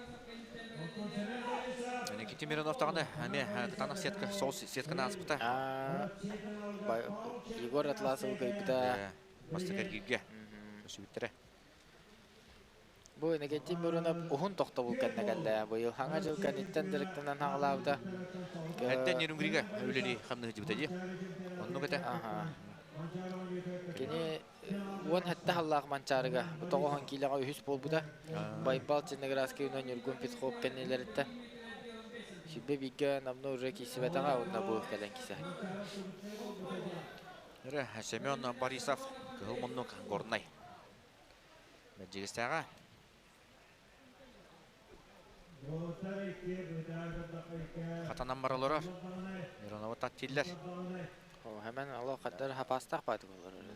Никита Миронов даҕаны эмиэ кытаанах сетка соҕус сетканы ааспыта. Егор Атласовы кыайбыта. Бастакы эргииргэ өсүбүттэрэ. Бу Иннокентий Миронов уһун тохтобул кэннэ кэллэ. Быйыл хаҥа дьыл кэнниттэн дьарыктанан хаҕалаабыта. Эрдэ Нерюнгрига үлэлии хамныһыдьыбыта дии. Оннук этэ. Аха. Кини 17 сыллаах Манчаарыга бу тоҕоһон киилэҕэ үһүс буолбута. Байбал Черноградский уонна Ньургун Петхов кэннилэриттэн. Сүбэ бииргэ намно уже киирсибэтэҕэ уонна бу кэлэн кисе. Эрэ Семен Борисов кыһыл муннук Горнай. Бэрдьигэстээҕэ. Хатанан бар олорор. Миронова таттииллэр. Hemen ало хаттар хапастах бааты болор öyle.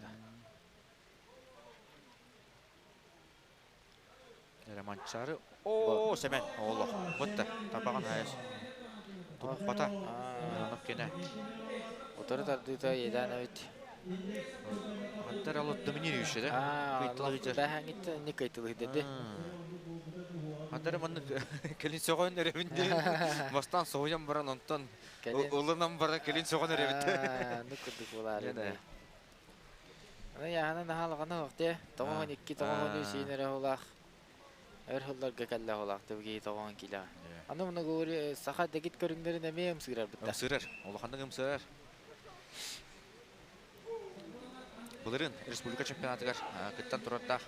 Эрэ Манчаары. О, Семен, олох. Бытта. Табаҕын хайас. Туппата. Миронов кене. Утары тардыыта иэдээн эбит. Аттар алот доминирующий, да? Кыйтылыгыдьар. Бэһэҥиттэн инник кыйтылыгыдьар. Аттары маннык кэлин сөҕөн эрэбин диэн. Бастаан соһуйан баран онтон ылынан баран кэлин сөҕөн эрэбит. Нук курдук буолаар. Аны яһана наһаалаҕана охте тоҕоһон икки тоҕоһон үс иин эрэ хулаах өр сылларга кэллэ хулаах тыбгии тоҕоһон килэ. Аны муну говори саха дэгит көрүҥнэрин эмиэ ымсыырар бытта. Ымсыырар, улаханнык ымсыырар. Былырыын республика чемпионатыгар кыттан турардаах.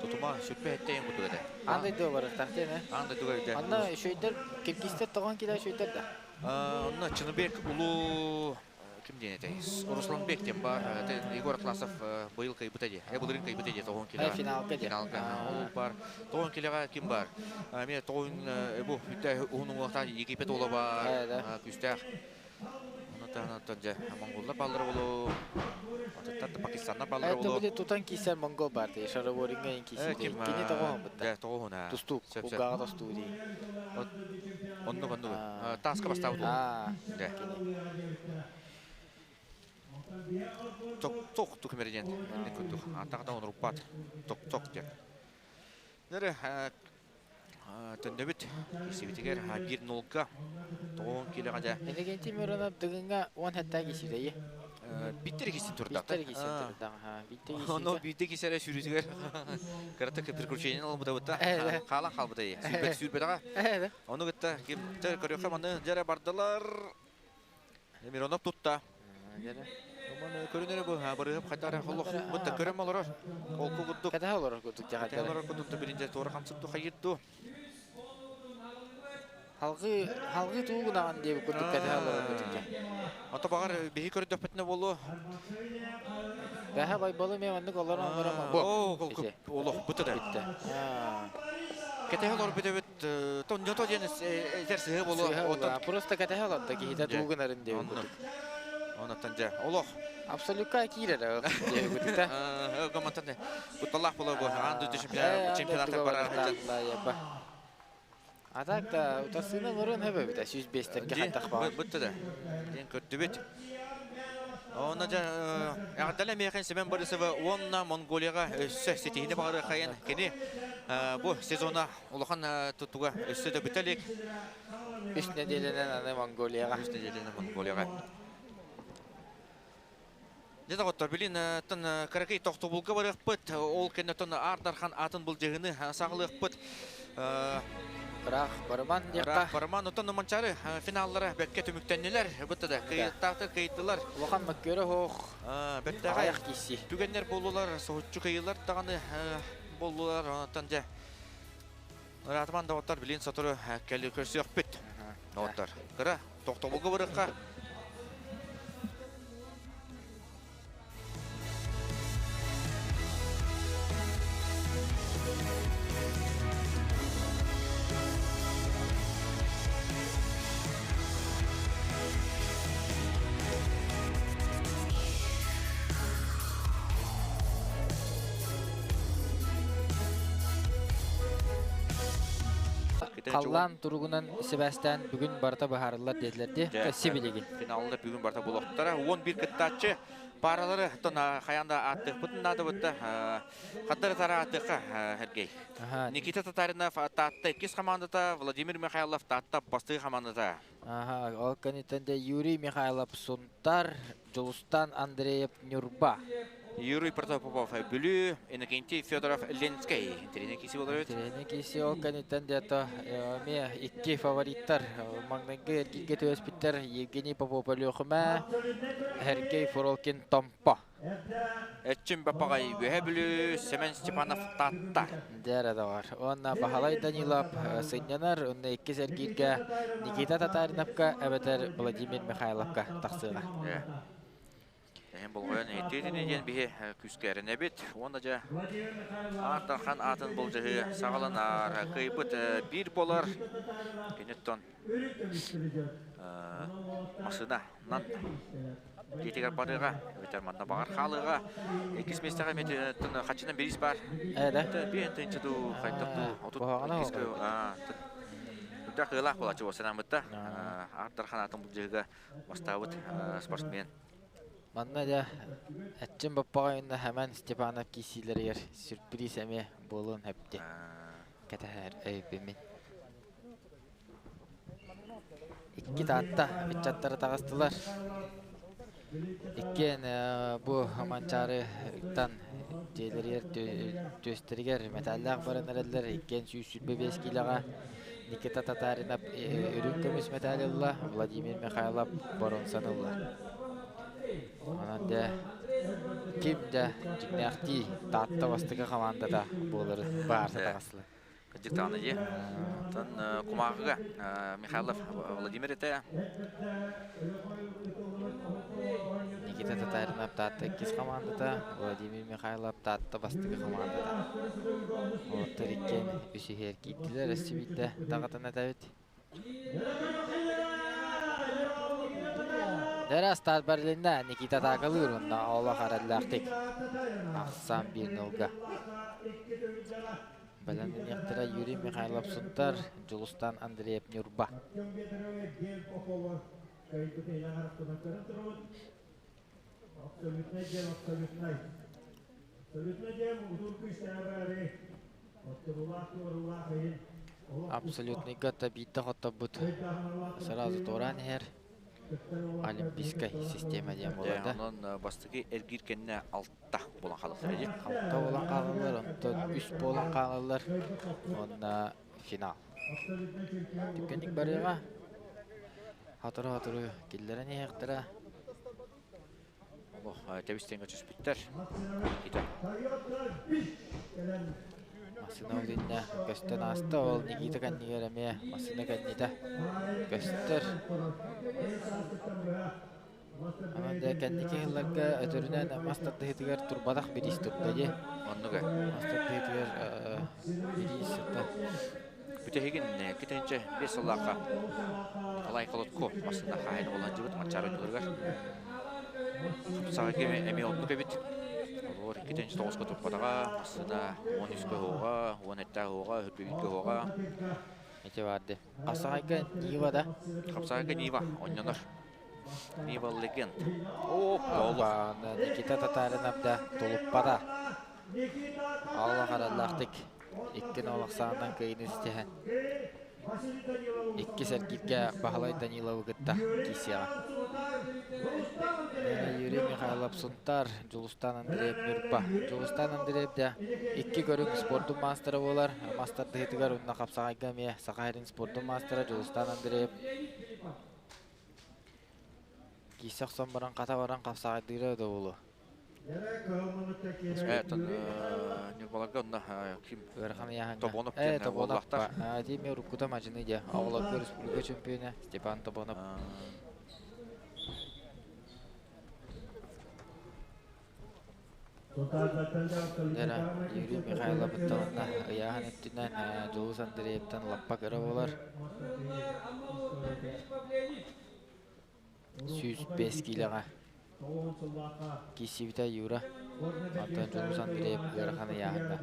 Тутума сүрбэ эттэйин курдук этэ. Аан дойдуга барыахтаах диэн э? Аан дойдуга үтэ. Анна үчүгэйдэр, киргизтэр тоҕон килэ үчүгэйдэр да? Онно Чыныбек улуу ким диэн этэй? Русланбек диэн бар. Егор Атласов быйыл кыйбыта дии. Былырыын кыйбыта дии тоҕон килэҕэ. Финалга дии. Финалга. Ол бар. Тоҕон килэҕэ ким бар? Эмиэ тоҕон бу бүтэ уһун уҥуохтаах Египет уола бар. Күүстээх. Ону таһынан дьэ монголлар бааллара болу. Атыттар да Пакистаннар бааллара болу. Это тутан киисэр монгол бар дии. Шараворинга ин киисэр. Кини тоҕоһун бытта. Дьэ тоҕоһун. Тустуук. Угаҕа тостуу дии. Оннук оннук. Тааска бастаабыт уол. Дьэ. Ток-ток тукмерден. Курдук. Антаҕа онруппат. Ток-ток диэн. Нөрө төннөбүт киирсибитигэр биир нолга тоҕуон киилэҕэ дьэ. Иннокентий Миронов Дыгыҥҥа уон хэттээх киирсиитэйи. Биттер киирсин турда. Биттер киирсин турда. Биттер киирсиитэ. Ону биирдэ киирсэрэ сүүрүүтүгэр кыратык приключение ылбыта бутта. Хаалан хаалбыта сүүрбэт сүүрбэтэҕэ. Ону кытта ким көрүөххэ маны дьэрэ бардылар. Миронов тутта. Маны көрүнэрэ бу барыһып хатара холох бутта көрөм олорор. Холку курдук. Кэтэһэ олорор курдук Кэтэһэ олорор курдук биринче туора хамсык хайырду. Халгы халгы туугунаҕан диэбит курдук кэтэһэ олорор курдук. Ото баҕар биһи көрдөппүтүнэ буолуо. Бэһэ байбалы мен маннык олорон олорон Оо, олох бутта да. Бүттэ. Кэтэһэ олор бүтэбит тонньото диэн этэр сыһы буолуо. Оттон просто кэтэһэ олордо киһитэ туугунарын диэбит курдук. Онтон дьэ олох. Абсолютка киирэр диэбит курдук да. Гомонтон кутталаах буолуо бу. Аан дойду чемпионата барар. А так да утарсыына олорон хөбөбүтэ 105-терге хантах баар. Бытты да. Диэн көрдүбүт. Онно дьэ эҕэрдэлэ миэхин Семен Борисова уонна Монголияҕа өссө ситиһини баҕарыахайын кини бу сезона улахан тутуга өссө да бүтэ илик. Үс нэдиэлэнэн аны Монголияҕа. Үс нэдиэлэнэн Монголияҕа. Дьэ доҕоттор, билин тон кыракый тохтобулга барыахпыт, ол кэннэ тон Аар Дархан атын былдьаһыны саҕалыахпыт. Ыраах барыман диэххэ. Ыраах барыман, оттон Манчаары финаллара бэккэ түмүктэннилэр. Бытта да кыйыттаахтар кыйыттылар. Улахан мөккүөрэ суох. Бэртээхэй киирсии. Түгэннэр буоллулар, соһуччу кыйыылар даҕаны буоллулар. Онтон дьэ ыраатыман доҕоттор билин сотору кэлли көрсүөхпүт. Доҕоттор, кыра тохтобулга барыахха. Халлаан туругунан сибээстээн бүгүн барыта быһаарыллар диэтилэр дии. Сибилигин. Финалда бүгүн барыта булуохтара. 11 кыттааччы паралары тон хайаан да ааттыахпытын наада бытта. Хаттары тара ааттыахха Сергей. Никита Татаринов Таатта иккис хамаандата, Владимир Михайлов Таатта бастыы хамаандата. Аха, ол кэнниттэн де Юрий Михайлов Сунтар, Дьулустан Андреев Ньурба. Юрий Протопопов Бүлүү, Иннокентий Федоров Ленскэй. Интэриэһинэй киси болар эбит. Интэриэһинэй киси ол кэнниттэн де эмиэ икки фавориттар маҥнайгы эргииргэ түбэспиттэр Евгений Попов Өлүөхүмэ, Сергей Фролкин Томпо. Эрчим Бапаҕай Үөһэ Бүлүү, Семен Степанов Таатта. Дээрэ да бар. Уонна Баһылай Данилов сынньанар, уонна иккис эргииргэ Никита Татариновка эбэтэр Владимир Михайловка тахсыаҕа. Эһин болҕойон иһиттиитини диэн биһи күүскэ эрэнэбит. Уонна дьэ Аар Дархан аатын былдьаһыы саҕаланар. Кыайбыт биир буолар. Киниттэн массыынанан дьиэтигэр барыаҕа, эбэтэр манна баҕар хаалыаҕа. Иккис миэстэҕэ эмиэ хаччынан бириис баар. Ээ Биэн тыынча дуу, хайдах дуу, 32 Үрдээх ыалаах буолааччы буолсанааммытта. Аар Дархан аатын былдьаһыыга бастаабыт спортсмен. Манна дьэ Эрчим Баппаҕайынна Хэмэн Степанов киирсиилэригэр сюрприз эмиэ буолуон сөп дии. Кэтэһэр өйбүммүн. Икки Таатта ыччаттара таҕыстылар. Иккиэн бу Манчаарыттан дьиэлэригэр түөстэригэр мэтээллээх баран эрэллэр. Иккиэн 125 киилэҕэ Никита Татаринов үрүҥ көмүс мэтээл ылла, Владимир Михайлов боруонсан ылла. Онон дьэ ким да дьиҥнээхтии Таатта бастакы хамаандата буоларын баарса таҕыстылар. Кырдьык даҕаны дии. Оттон кумааҕыга Михайлов Владимир этэ. Никита Татаринов Таатта иккис хамаандата, Владимир Михайлов Таатта бастакы хамаандата. Уолаттар иккиэн үс иһигэр киирдилэр, өссө биирдэ даҕатан этэбит. Дэрэ старт Берлиннэ Никита атаакалыыр уонна олох эрэллээхтик ахсаан биир нолга. Бэлэмнэниэхтэрэ Юрий Михайлов Сунтар, Дьулустан Андреев Ньурба. Абсолютныйга биирдэ хотторбут сразу туораан иһэр. Олимпийскай система диэн буолар да. Онон бастакы эргиир кэннэ алта буолан хаалаллар дии. Алта буолан хаалаллар, онтон үс буолан хаалаллар уонна финал. Түргэнник барыаҕа. Сотору-сотору киллэрэн иһиэхтэрэ. Олох тэбис-тэҥҥэ түспүттэр. Никита. Массыына ол иннэ көстөн ааста, ол Никита кэннигэр эмиэ массыына кэннитэ көстөр. Онон дьэ кэнники сылларга өтөрүнэн мас тардыһыытыгар турбатах бириис турда дии. Оннуга. Мас тардыһыытыгар бириис ата. Бүтэһигин китинчэ 5 сыллаахха Николай Холодко массыына хаһайын буолан дьыбыт Манчаары ойууларыгар. Хапсаҕайга эмиэ оннук эбит. Олор 2-9 турбатаҕа, массыына 13 оһуоҕа, 17 оһуоҕа, 21 оһуоҕа. Ити бар ди. Хапсаҕайга Нива да? Хапсаҕайга Нива онньонор. Нива Легенд. О, олох. Никита Татаринов да тулуппата. Алла хараллаахтык икки нолахсаанынан кыайыыны ситиһэн иккис эргииргэ Баһылай Даниловы кытта киирсиэҕэ. Юрий Михайлов Сунтар, Дьулустан Андреев Ньурба. Дьулустан Андреев да икки көрүҥ спордун маастара буолар. Мас тардыһыытыгар уонна хапсаҕайга эмиэ Саха сирин спордун маастара Дьулустан Андреев киирсэ охсон баран хата баран хапсаҕайдыыра да буолуо. Ньурбаларга онно ким Ыарахан ыйааһыҥҥа. Тобонов Э, диэн Тобонов. буоллахтар. Дии мен уруккута мадьыны дии. Оҕолорго республика чемпиона Степан Тобонов. Дера Юрий Михайловыттан уонна ыйааһын өттүнэн Дьулус Андреевтан лаппа кыра буолар. 105 киилэҕэ киирсибитэ Юра. Онтон Дьулус Андреев ыарахан ыйааһыҥҥа.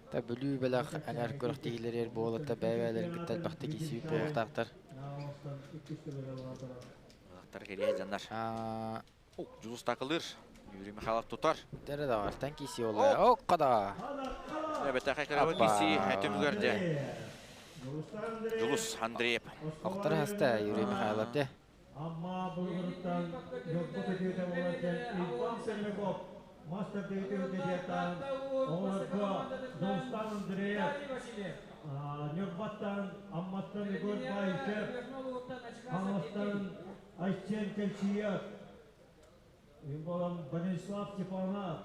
Та Бүлүү бэлэх әнәр күрэхтэһиилэригэр буолата бэйэ-бэйэлэрин кытта элбэхтик киирсибит буолуохтаахтар. Тар кэлиэ дьаннар. Дьулус такылыр. Юрий Михайлов тутар. Дэрэ даҕартан киси олла. Оккада. Бэтэхэ кырабы киси түмүгэр де. Дьулус Андреев. Охтор хаста Юрий Михайлов де. Амма булгуруттан Ньурба көтүүтэ буолар Иван Семенов мастер дебютан оҕолорго Дьулустан Андреев, Ньурбаттан, Амматтан Егор Баишев, Хаҥаластан Айсен Кельчиев, болан Владислав Степанов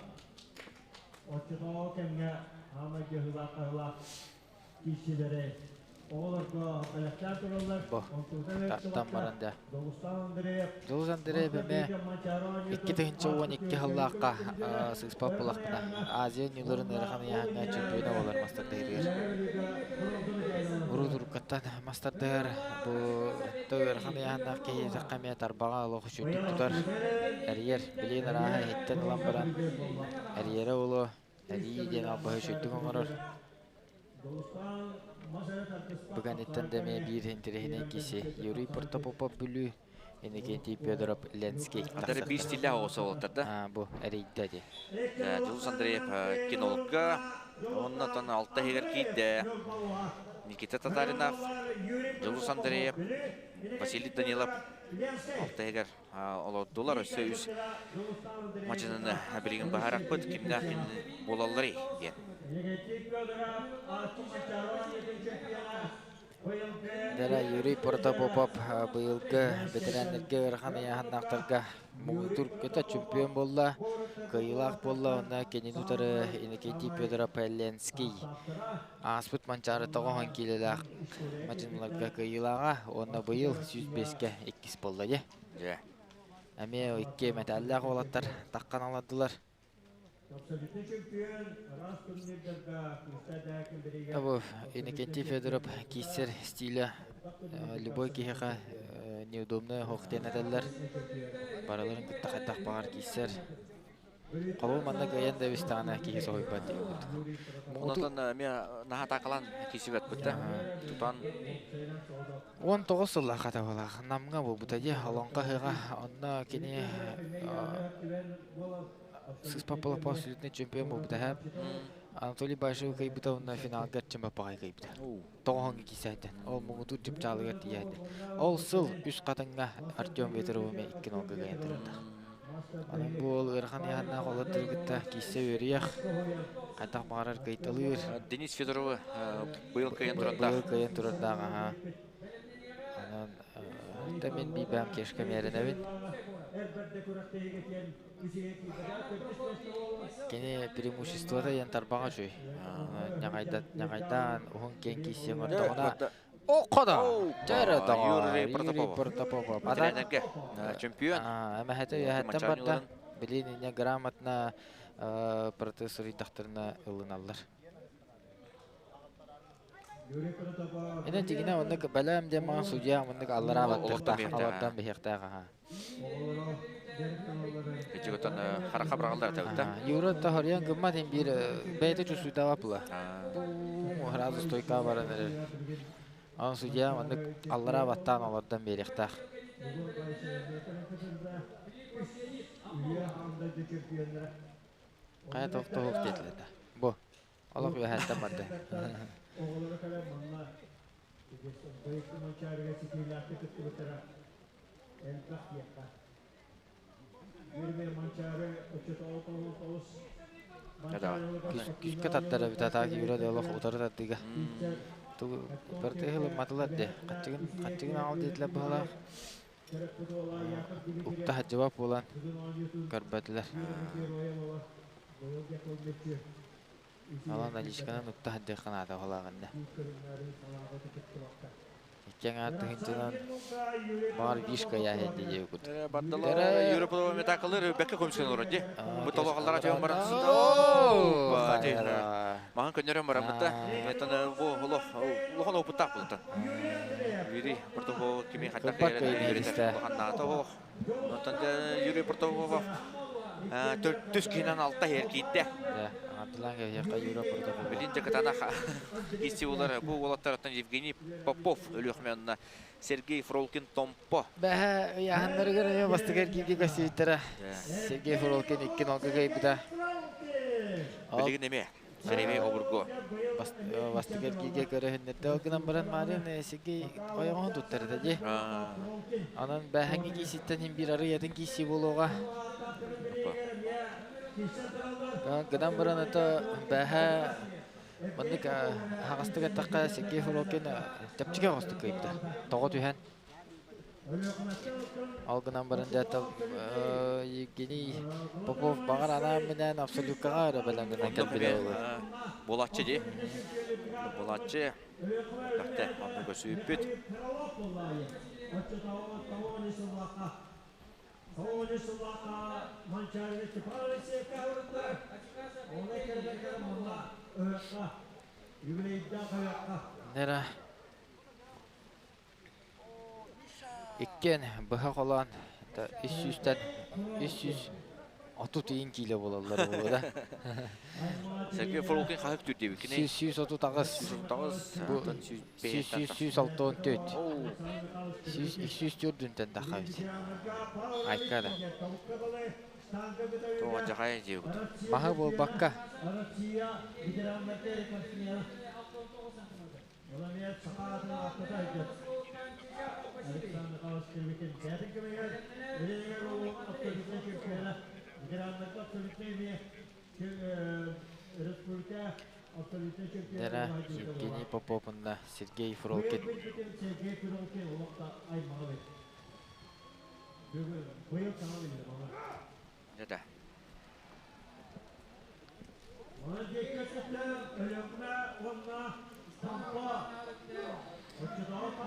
оччотооҕу кэмҥэ хаамай дьыһылаах киирсилэри оҕолорго бэлэхтээн тураллар. Бу тартан баран да. Дьулус Андреев эмиэ 2012 сыллаахха сыыспат буоллахпына Азия оонньууларын ыарахан ыйааһыҥҥа чемпиона буолар мастардыырыгар. Урут уруккаттан мастардыыр бу ыарахан ыйааһыннаах киһи диэтэххэ эмиэ тарбаҕа олох үчүгэйдик тутар, эрийэр. Билигин арааһа иһиттэн ылан баран эрийэрэ буолуо, эрийии диэн албаһы үчүгэйдик оҥорор. Бүгүнүттэн да эмиэ биир интэриэһинэй киһи Юрий Протопопов Бүлүү, Иннокентий Федоров Ленский Антары биир стиллээх оҕус уолаттар да. Бу эрийдэ дии. Дьулус Андреев кинологка, онно тон алта иһигэр киирдэ. Никита Татаринов, Дьулус Андреев, Василий Данилов алта иһигэр олордулар. Өссө үс мадьыныны билигин баһарахпыт кимнээх кини буолалларый диэн. Дара Юрий Протопопов быйылгы бэтэрээннэргэ ыарахан ыйааһыннаахтарга муҥутуур көтө чемпион буолла, кыайыылаах буолла уонна кинини утары Иннокентий Федоров Ленский ааспыт Манчаары тоҕоһон киилэлээх мадьыныларга кыайыылааҕа уонна быйыл 105-кэ иккис буолла дьэ. Дьэ. Эмиэ икки мэтээллээх уолаттар таххан аладдылар. Бу Иннокентий Федоров киирсэр стиля любой киһиэхэ неудобная оһох диэн этэллэр. Барыларын кытта хайдах баҕар киирсэр. Холобур манна кыайан да эбистэҕинэ киһи соһуйбат диэн курдук. Онтон эмиэ наһаа атаакалаан киирсибэт бытта. Тутан 19 сыллаах хатабылаах Намҥа буолбута дии Олоҥхо ыһыаҕа. Онно кини сыспаппалаппа абсолютный чемпион буолбута һээп. Анатолий Башев кыайбыта уонна финалга Эрчим Баппаҕай кыайбыта. Тоҕоһоҥҥо киирсээттэн. Ол муҥутуур чыпчаалыгар тиийээттэн. Ол сыл үс хатыҥҥа Артем Ветров эмиэ икки нолга кыайан турардаах. Онон бу уол ыарахан ыйааһыннаах олордору кытта киирсэ үөрүйэх, хайдах баҕарар кыайталыыр. Денис Федоровы быйыл кыайан турардаах. Быйыл кыайан турардаах, аха. Онон да мин биибэм кешка мээрэнэбин. Кини преимуществота диэн тарбаҕа үчүгэй. Ньаҕайдаан уһун киэҥ киирсиэн көрдөҕүнэ Окходо! Дьэрэ доҕоор! Юрий Протопопов. Протопопов. Тренерге чемпион. Эмэһэтэ үөһэттэн барда. Билин инньэ грамотно протез суруйдахтарына ылыналлар. Инэн дьигинэ оннук бэлэм диэн маҕан судья оннук аллараа баттыахтаах, алардан биһиэхтээх аха. Ичиготон хараха быраҕаллар этэ. Юра тоһоруйан гыммат ин биир бэйэтэ чувствуйдаба була. Сразу стойка баран эрэр. Онон судья маннык аллараа баттаан олордон биэриэхтээх. Хайа тохтоһуох диэтилэр да. Бу олох үөһээттэн барда. Күүскэ таттар эбит атаак Юра да олох утары тардыга. Барыта ылымматылар де. Хаччыгын хаччыгын аҕал диэтилэр быһалаах. Укта хадьыбап буолан көрбөтүлэр. Ала наличканан укта хадьыахха наада быһалааҕынна. Икки аҥаар тыһыынчанан баҕар вишка яһа диye кут. Бардалар Европа метакалыр бэкке көмүскэн олорор ди. Бу толоҕаллара түһэн баран маһын көннөрөн бараммыта. Этон бу олох улахан опыттаах бултан. Юрий Протопопов кими хайдах кэлэн улахан наата олох. Онтон Юрий Протопопов Төрдүс киһинэн алта иһэр киирдэ. Абдуллан кэбиһиэххэ Юра Протопопов. Билин дьакытанах кисси улар бу уолаттарыттан Евгений Попов Өлүөхүмэ Сергей Фролкин Томпо. Бэһэ ыйааһыннарыгар эмиэ бастакы эргииргэ көстүбүттэрэ. Сергей Фролкин икки нолга кыайбыта. Билигин эмиэ Сергей обургу. Бастакы эргииргэ көрөһүннэрдэ. Ол гынан баран Марин Сергей ойоҕоһун туттар этэ дии. Онон бэһэҥҥи кииситтэн иһин биир арыйатын киисии буолуоҕа. Гынан баран это бэһэ маннык аһаҕастык эттэххэ Сергей Фролкин чэпчэки оҕустук кыайбыта. Тоҕо түһэн. Ол гынан баран дьэ Евгений Попов баҕар анаан-минээн абсолюткаҕа эрэ бэлэм гынан кэлбитэ буолуо. Буолааччы дии. Буолааччы. Элбэхтэ онно көсүүппүт. Нера иккиэн быһа холоон үс сүүстэн 330 иин киилэ буолаллар буолуо да. Сергей Фролкин хаһык түрдебикини. 138. 138. 164. 104 тахабыт. Айка да. Тоҕо дьахай диэбит. Маһы буолбакка. Дара Евгений Попов уонна Сергей Фролкин. Да.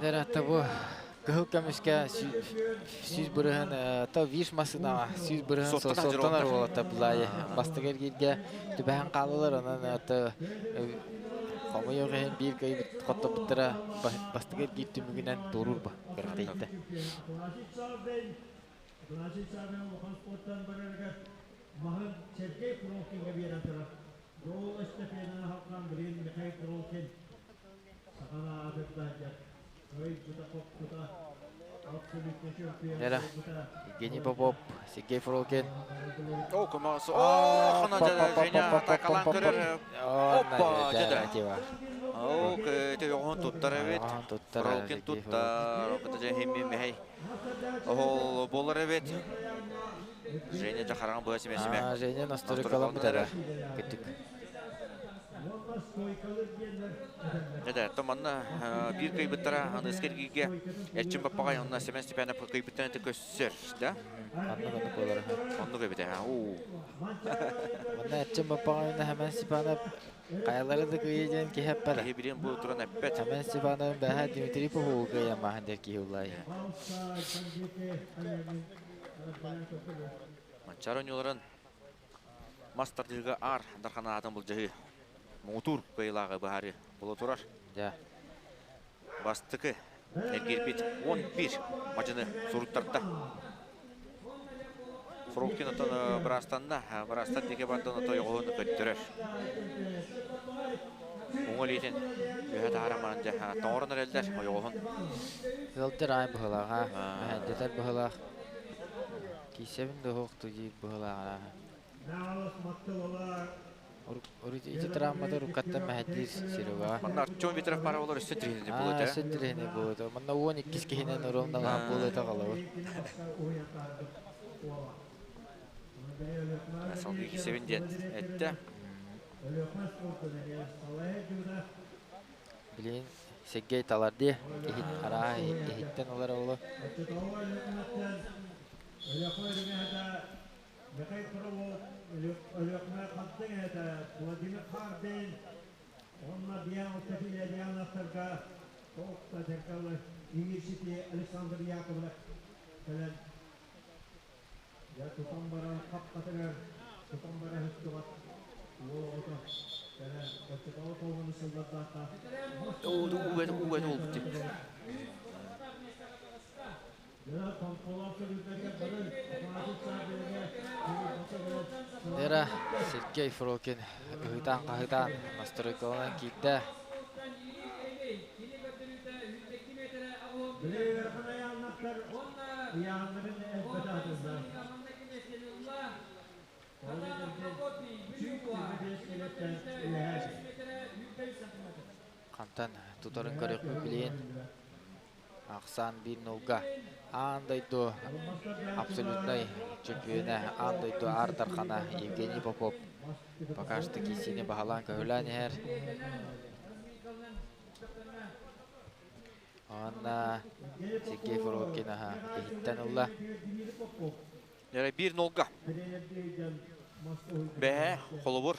Дара табу кыһыл көмүскэ 100% то виш масынаҕа 100% соттонор буолата булаайы бастакы эргииргэ түбэһэн хаалалар онон хомойуох иһин биир кыайбыт хоттобуттара бастакы эргиир түмүгүнэн туоруур ба кырахтыйда. Нера Евгений Попов, Сергей Фролкин. О, көмөс. О, хана Женя атакалан көрөр. Опа, деді. О, көтө yoğun туттар эбит. Фролкин туттар. Опыта же химми мехей. Ол болар эбит. Женя жахаран буя семесиме. Женя настройкалан битара. Күттүк. Деді, томанна бир кыйбыттара аныскергиге Эрчим Баппагай онна Семен Степанов кыйбыттан көссөр, да? Оннук оннук болар. Оннук эбит, уу. Манна Эрчим Баппагай онна Семен Степанов каялары да кыйы диэн киһи эппэт. Киһи билин бу туран эппэт. Семен Степанов бэһэ Дмитрий Попову кыйамаһын дэр киһи улай. Манчар ойнуларын мас тардыыга ар дарханаатын былдьаһыы. Муҥутуур кыайылааҕы быһаарыы буола турар. Дьэ. Бастакы эргирбит 11 мадьыны суруттарда. Фролкин оттон быраастанна, быраастан диэки бардан ото ойоҕоһун көттөрөр. Уҥа илиитин үөһэ таһааран баран дьэ тоҥорон эрэллэр ойоҕоһун. Ыалдьар аай быһылаах, а? Мэһэйдэтэр быһылаах. Киисэбин да уһукту диир быһылаах. Ити травмата рукаттан мэһэйдиир Серега. Манна Артем Ветров пара болар өссө тириһини буолута. Өссө тириһини буолута. Манна 12 киһинэн уруомналахан буолута қалабыр. Салгыы кисебин диэн этте. Билин Сергей талар дии. Иһит араа иһиттен олар олу. Уу, уу, уу, уу, Лера Сергей Фролкин ыһытаан-хаһытаан настройкаланан киирдэ. Хантан тутарын көрүөхпүт билигин. Ахсаан 1-0-га аан дойду абсолютнай чөмпүйүөнэ, аан дойду аар дархана Евгений Попов пока что киисини баһылаан көһүлээн иһэр. Уонна Сергей Фролкин иһиттэн ылла. 1-0-га. Бэһэ, холобур,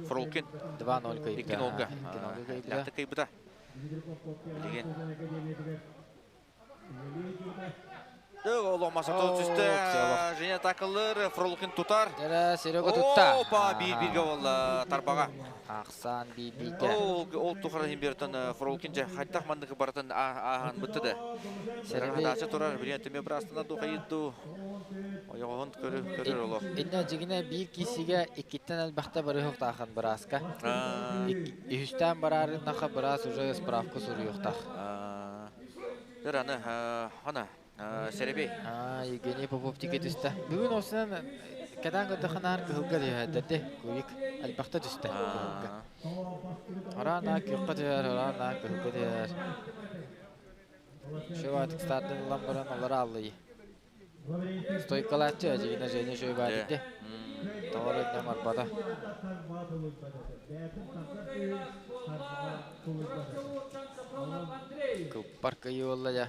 Фролкин 2-0 кыйбыта. 2-0-га. 2-0 кыйбыта. Билигин. Олох масатын түстэ. Женя такылыр, Фролкин тутар. Дара Серега тутта. Опа, биир-бирге болла тарбаға. Ахсан биир-бирге. Ол тухара химбертон Фролкин же хайтах мандыкы баратын аахан бытты да. Серега турар, билен төме бірастына ду хайытду. Ойоғын көрөр олох. Инна жигине биир кисиге иккиттен элбэхтэ барыһыктаахан бырааска. Үһүстэн бараарыннаха быраас уже справка суруйуохтаах. Дыр аны, ана, Серебей. Евгений Попов тике түстэ. Бүгүн осынан кэдээн көрдөххө кыһылга түһэрдэрди. Кубик элбэхтэ түстэ кыһылга. Араана күөххэ түһэр, араана кыһылга түһэр. Шөбатык стартын ылан баран олар аллый. Стойкалааччы Ажигина Женя Шөбатыкты. Тоҕор иннем арбата. Кылпар кыйы болла я.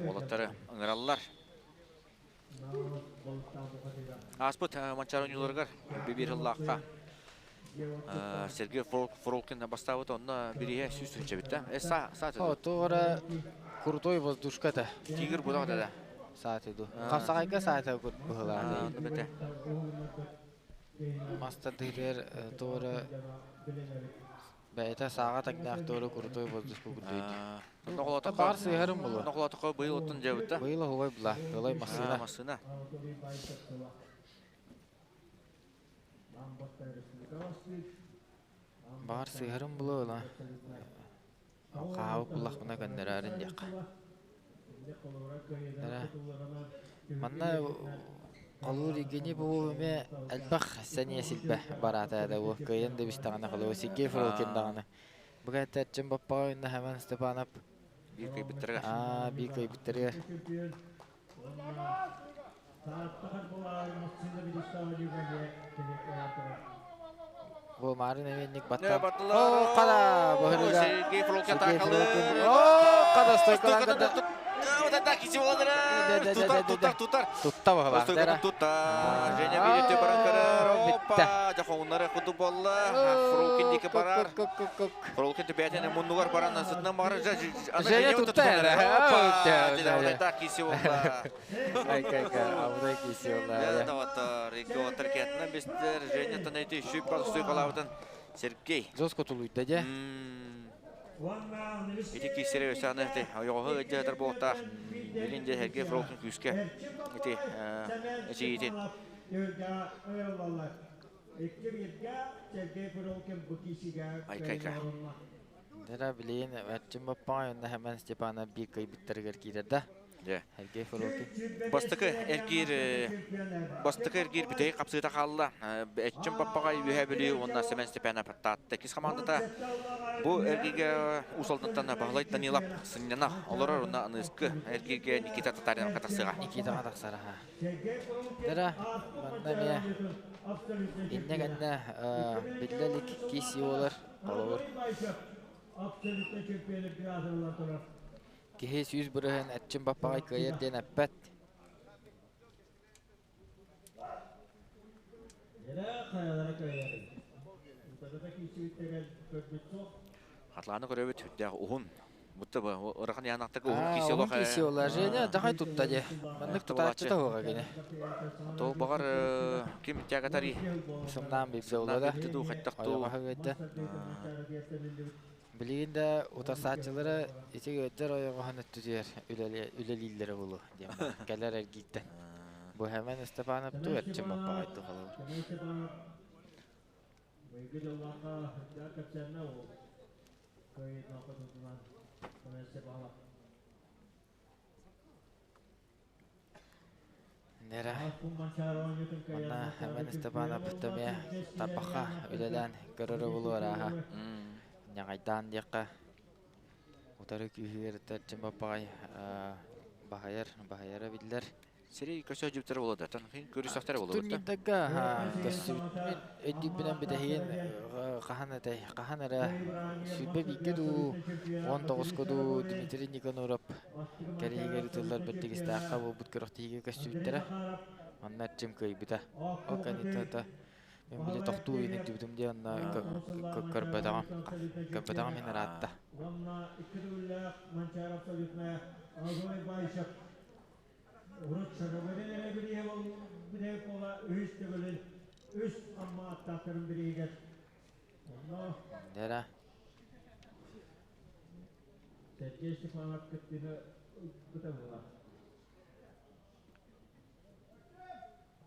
Уолаттары ыҥыраллар. Ааспыт Манчаары оонньууларыгар биир сыллаахха Сергей Фролкин бастаабыт, онно бирииһэ 100 тыһыынча бүтэ. Саа О, туора крутой воздушка-то. Тигр будах да. Сааты ду. Хапсаҕайга саата быһылааны. Бете. Маста дыгер туора бэйэтэ сааҕа таҥнаах туора крутой воздушка курдук. Баар сыһарым булу. Нохолотоко быйыл оттон дьабытта. Быйыл оһугай була. Ылай массыына. Массыына. Баар сыһарым булу ыла. Хаабы буллахпына көннөрөөрүн диэххэ. Манна холуур Евгений Попов эмиэ элбэх сэниэ силбэ бараата да бу кыайан да бистэҕинэ холобур Сергей Фролкин даҕаны. Бу кэнниттэн Баппаҕа уонна Хэмэн Степанов биир кыйбыттарыгар. Биир кыйбыттарыгар. Бу Марын эмиэнник баттан. О, қада! Бұхырыга. Сергей Фролкин такалы. О, қада стойкалан. Тутар, тутар, тутар. Тутта баҕалаах. Стойкатын тутта. Женя биирте баран көрөр. Опа! Жахоңнары куду болла. Фролкин дики барар. Фролкин бәтене муннугар баран сытынан барар. Женя тутта. Опа! Киси болла. Ай, кай, кай. Абыдай киси болла. Даваттар. Екі оттар кетінен бестер. Женя тонайты шүйіп қалды стойкалабытын. Сергей. Жоско тулуйда же. Ити кисере өсәне те ойоғы өҗәтер болта. Билин же Сергей Фролкин күскә. Ити эчи Ай кай кай. Дера билин Ватчым баппа онна Хэмэн Степанов бир кыйбыттарыгар киирэр да. Сергей Фролкин. Бастыкы эргир бүтей қапсыта қалла. Әтчім паппаға үйе білі, онна Семен Степанов татты. Кис командата бу эргиге усалдантан бағлай Данилап сыннана. Олар онна анысқы эргиге Никита Татарин катасыға. Никита катақсара. Дера манна ме инне гэнне биллелик киси олар. Олор. Киһи 100% әтчим баппаҕай кыайар диэн эппэт. Хатланы көрөбүт хүддээх уһун. Бутта бу ырахан яанактык уһун киси Уһун олох киси ола Женя дахай тутта де. Маннык тутааччыта хуга гини. То багар ким тягатари Сымнаан бибде сымнаан улада. битти дуу хаттах дуу. Ойоҕоһо гыйда. Билигин да утарсааччылары ити гыйдар ойоҕоһун өттүтүгэр үлэлииллэрэ булу диэн кэлэр эргииттэн. Бу Хэмэн Степанов ту эрчим баппаҕай тухалар. Нера Манна Хэмэн Степанов тэмиэ тарбахха үлэлээн көрөрө булу арааһа. Ньаҕайдаан диэххэ утары күүһүгэр эрчим баппаҕай баһайар баһайара биллэр. Сирий көсө дьүптэрэ буолла да. Хин көрүсөхтөрө буолла. Турнирдарга көссүбүт өйдүүрбүнэн бүтэһигин хаһан этэй хаһан эрэ 21-гэ дуу 19-ка дуу Дмитрий Никаноров кэриһигэр ытыллар бэрдигистээххэ буолбут күрэхтэһиигэ көстүбүттэрэ. Онно Эрчим кыайбыта. Ол кэнниттэн мин били тохтуу иһин өйдүүбүтүм диэн онно көрбөтөҕүм. Көрбөтөҕүм иһин ыраатта. Урут Сарабырын эрэ бирииһэ бүтэһик буола үһүс төгүлүн үс Амма аттаахтарын бирииһигэр. Онно Дера. Сергей Степанов кыттыыны ылбыта буолар.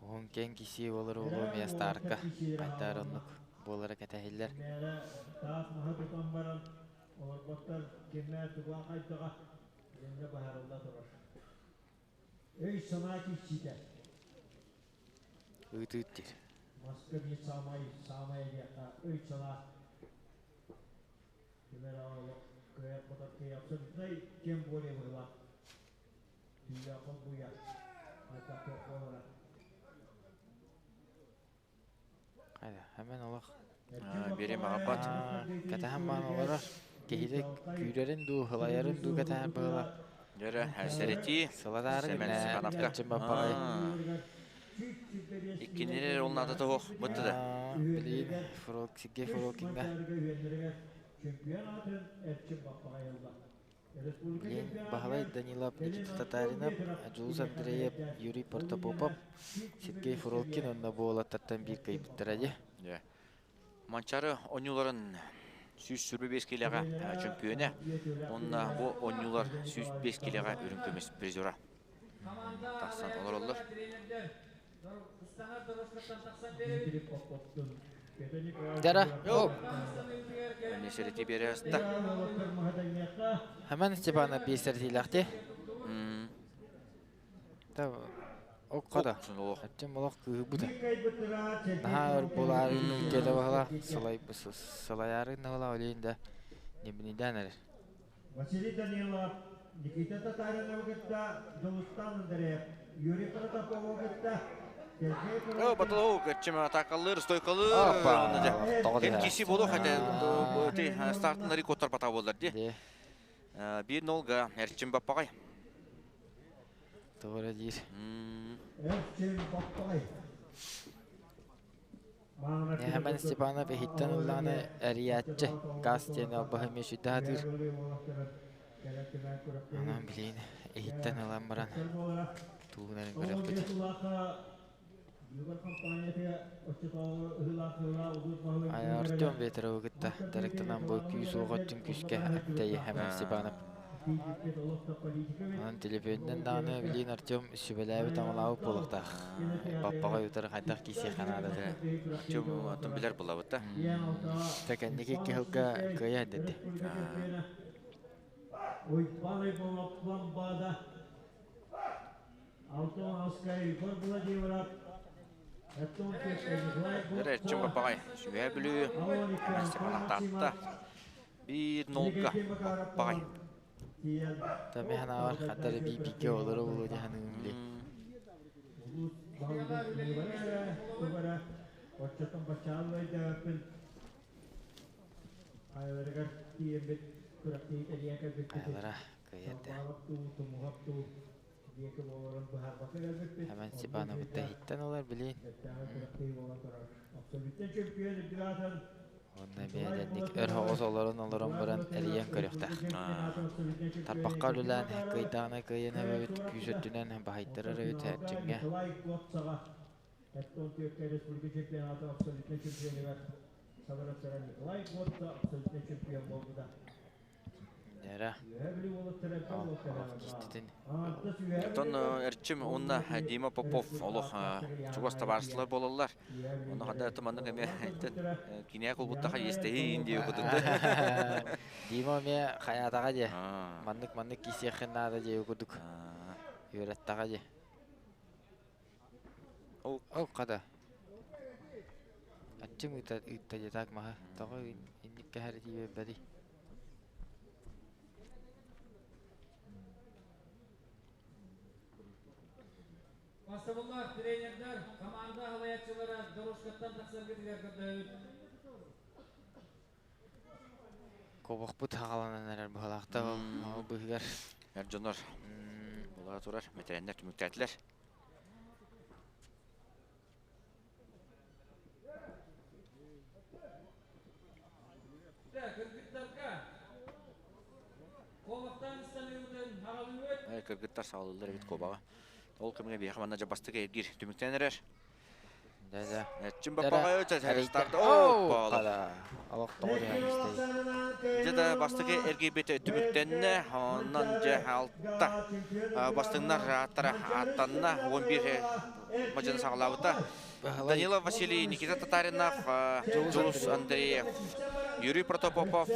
Уһун киэҥ кисии буолар улуу местарка хайдаар оннук буолара кэтэһиллэр. Мээрэ таас маһы тутан баран олорботтор кимэ туга хайдаҕа диэҥҥэ баһарылла турар. Өй-санаа киирсиитэ. Ыытыыт диир. Маска биир саамай саамай диэххэ өй-санаа ким эрэ олох кыайар-хотор киһи абсолютнай тем более быһыылаах түүлээх холбуйа хайдах туох буолара. Хайда, хэмэн олох Биэрим аҕаппат. Кэтэһэн баан олорор. Киһити күүрэрин дуу, хылайарын дуу кэтэһэр быһыылаах. Дьөрө, сэрэтии. Сыладаары Сэмэн гынна, Степановка. эрчим баппаҕай. Иккиннилэр ол наада тоһуох бытты да. Билигин Фрол, Сергей Фролкиҥҥа Билигин Баһылай Данилов, Никита Татаринов, Дьулус Андреев, Юрий Протопопов, Сергей Фролкин уонна бу уолаттартан биир кыайбыттара дии. Манчаары оонньууларын 125 киилэҕэ чөмпүйүөнэ уонна бу оонньуулар 105 киилэҕэ үрүҥ көмүс призера тахсан олороллор. Дара, о! Эмиэ сэрэтии биэрэ аста. Хэмэн Степанов биир сэрэтиилэхти. Та окко да. Аччым олох кыыһырбыта. Наһаа өр буолаарын кэлэ баһыла сылай сылайаарын наһыла олейин да небинидään эрэр. Василий Данилов, Никита Татариновы кытта Дьулустан Андреев, Юрий Протопову кытта Сергей О, батылау кэтчим атакалыр, стойкалыр. Опа! Ким киси болу хата стартын рекордтар бата болар ди. 1-0-га Эрчим Баппаҕай. Тугу эрэ диир. Эрчим Баппаҕай. Хэмэн Степанов иһиттэн ыллаҕына эрийээччи, газ диэн албаһы эмиэ сүрдэ сатыыр. Онон билигин иһиттэн ылан баран тугунан көрүөхпүт. Артем Ветеровы кытта дьарыктанан бу күүс-уох өттүн күүскэ эптэй Хэмэн Степанов. Онон төлөпүөнүнэн даҕаны билигин Артем сүбэлээбит-амалаабыт буолуохтаах. Баппаҕа утары хайдах киирсиэххэ наадатын. Артем атын билэр булабыт да. Та кэнники икки сылга кыайа эрдэрди. Уйбаный Ламбада, Алтон Егор Владимиров, Эрчим Баппаҕай Сүбэ Бүлүү Степанов Таатта 1-0-га Баппаҕай. Та мен ханаабар хаттары биир-бииргэ олоро буолуо дии саныыбын били. Хайалара кыайар да. Хэмэн Степановытта иһиттэн ылар билигин. Онно эмиэ дэнник өр соҕус олорон-олорон баран эрийэн көрүөхтээх. Тарбахха үлэлээн кыайдаҕына кыайан эбэбит күүс өттүнэн баһыйтарар эбит Эрчимҥэ. Нера киститин. Оттон Эрчим уонна Дима Попов олох чугас табаарыстылар буолаллар. Онно ханда маннык эмиэ кинигэ кулбуттаха иэстэһии диye кутут. Дима эмиэ хайаатаҕа дьэ. Маннык маннык кисиэххин наада диye курдук. Үөрэттаҕа дьэ. Ол хада. Аччым ыыта ыытта дьэ так маһа. Тоҕо инник кэһэр тиийбэбэдий. Бастабыллаах тренердэр, команда салайааччылара дорожкаттан тахсаргытыгар көрдөһөбүт. Кобохпут хаҕаланан эрэр быһалаахта ол быһыгар. Эр дьоннор була турар, бэтэрээннэр түмүктээтилэр. Кыргыттар саҕалыыллар эбит куобаҕа. Ол кэмҥэ биһиэхэ манна дьабастык эргиир түмүктэнэн эрэр. Да-да. Эрчим Баппаҕай старт. О, Олох тоҕо түһэн Дьэ да бастакы эргийбит түмүктэннэ. Онон дьэ алта бастыҥнар ааттара ааттанна. 11 мадьыны саҕалаабыта. Данилов Василий, Никита Татаринов, Дьулус Андреев, Юрий Протопопов,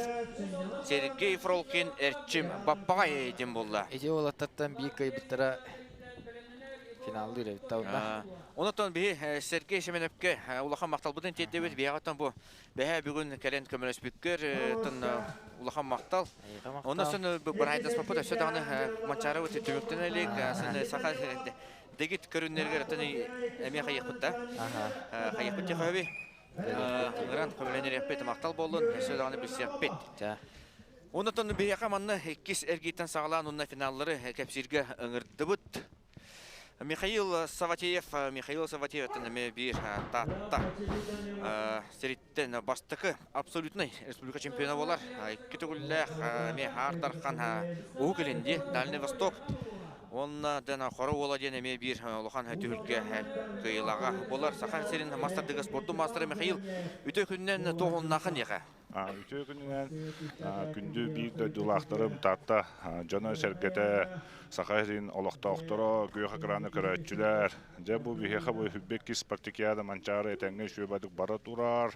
Сергей Фролкин, Эрчим Баппаҕай диэн буолла. Ити уолаттартан биир кыайбыттара финаллыыр эбит да. Онотон биһи Сергей Семеновке улахан махталбытын тиэрдэбит. Биһиэхэ бу бэһэ бүгүн кэлэн көмөлөспүккэр улахан махтал. Онон сын бырайдаспаппыт өссө даҕаны Манчаары түмүктэн элик, сын саха дэгит көрүннэригэр оттон эмиэ хайыахпыт да. Хайыахпыт диэхөбүй. Ыҥыран көмөлөнүрүөхпүт махтал буоллун, өссө даҕаны билсиэхпит. Онотон биһиэхэ манна иккис эргииттэн саҕалаан уонна финаллары кэпсииргэ ыҥырдыбыт. Михаил Саватеев, Михаил Саватеев эмиэ биир Таатта сириттэн бастакы абсолютнай республика чемпиона буолар. Икки төгүллээх эмиэ Аар Дархан Уһук Илин дии, Дальний Восток. Уонна Дана Хоро уола диэн эмиэ биир улахан түһүлгэ кыайыылааҕа буолар. Саха сирин мастардыга спордун маастара Михаил үтүө күнүнэн туоһуннаахын диэхэ. Үтүө күнүнэн күндү биир дойдулаахтарым Таатта дьоно-сэргэтэ, Саха сирин олохтоохторо, күөх экраны көрөөччүлэр. Дьэ бу биһиэхэ бу 22 спартакиада Манчаары этэҥҥэ үчүгэйдик бара турар,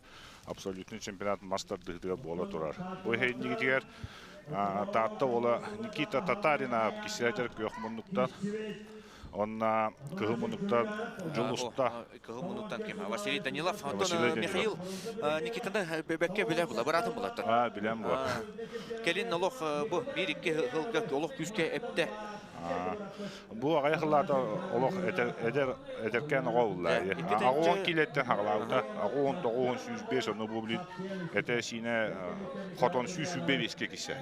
абсолютный чемпионат мас тардыһыытыгар буола турар. Бу иһиннигитигэр Таатта уола Никита Татаринов кисиэтэр күөх муннуктан Онна кыһыл муннуктан Дьулуста. Кыһыл муннуктан ким? Василий Данилов. Онтон Михаил Никитаны бэккэ билэр була, быраатын булаттан. А, билэн бу. Келин олох бу биир-икки сылга олох күүскэ эпте. Бу аҕай хыллаата олох эдэр эдэркээн оҕо булла. Аҕуон килеттен хаҕалаабыта. Аҕуон тоҕуон 105 ону бу билин этэ сиинэ хотон 125-ке кисе.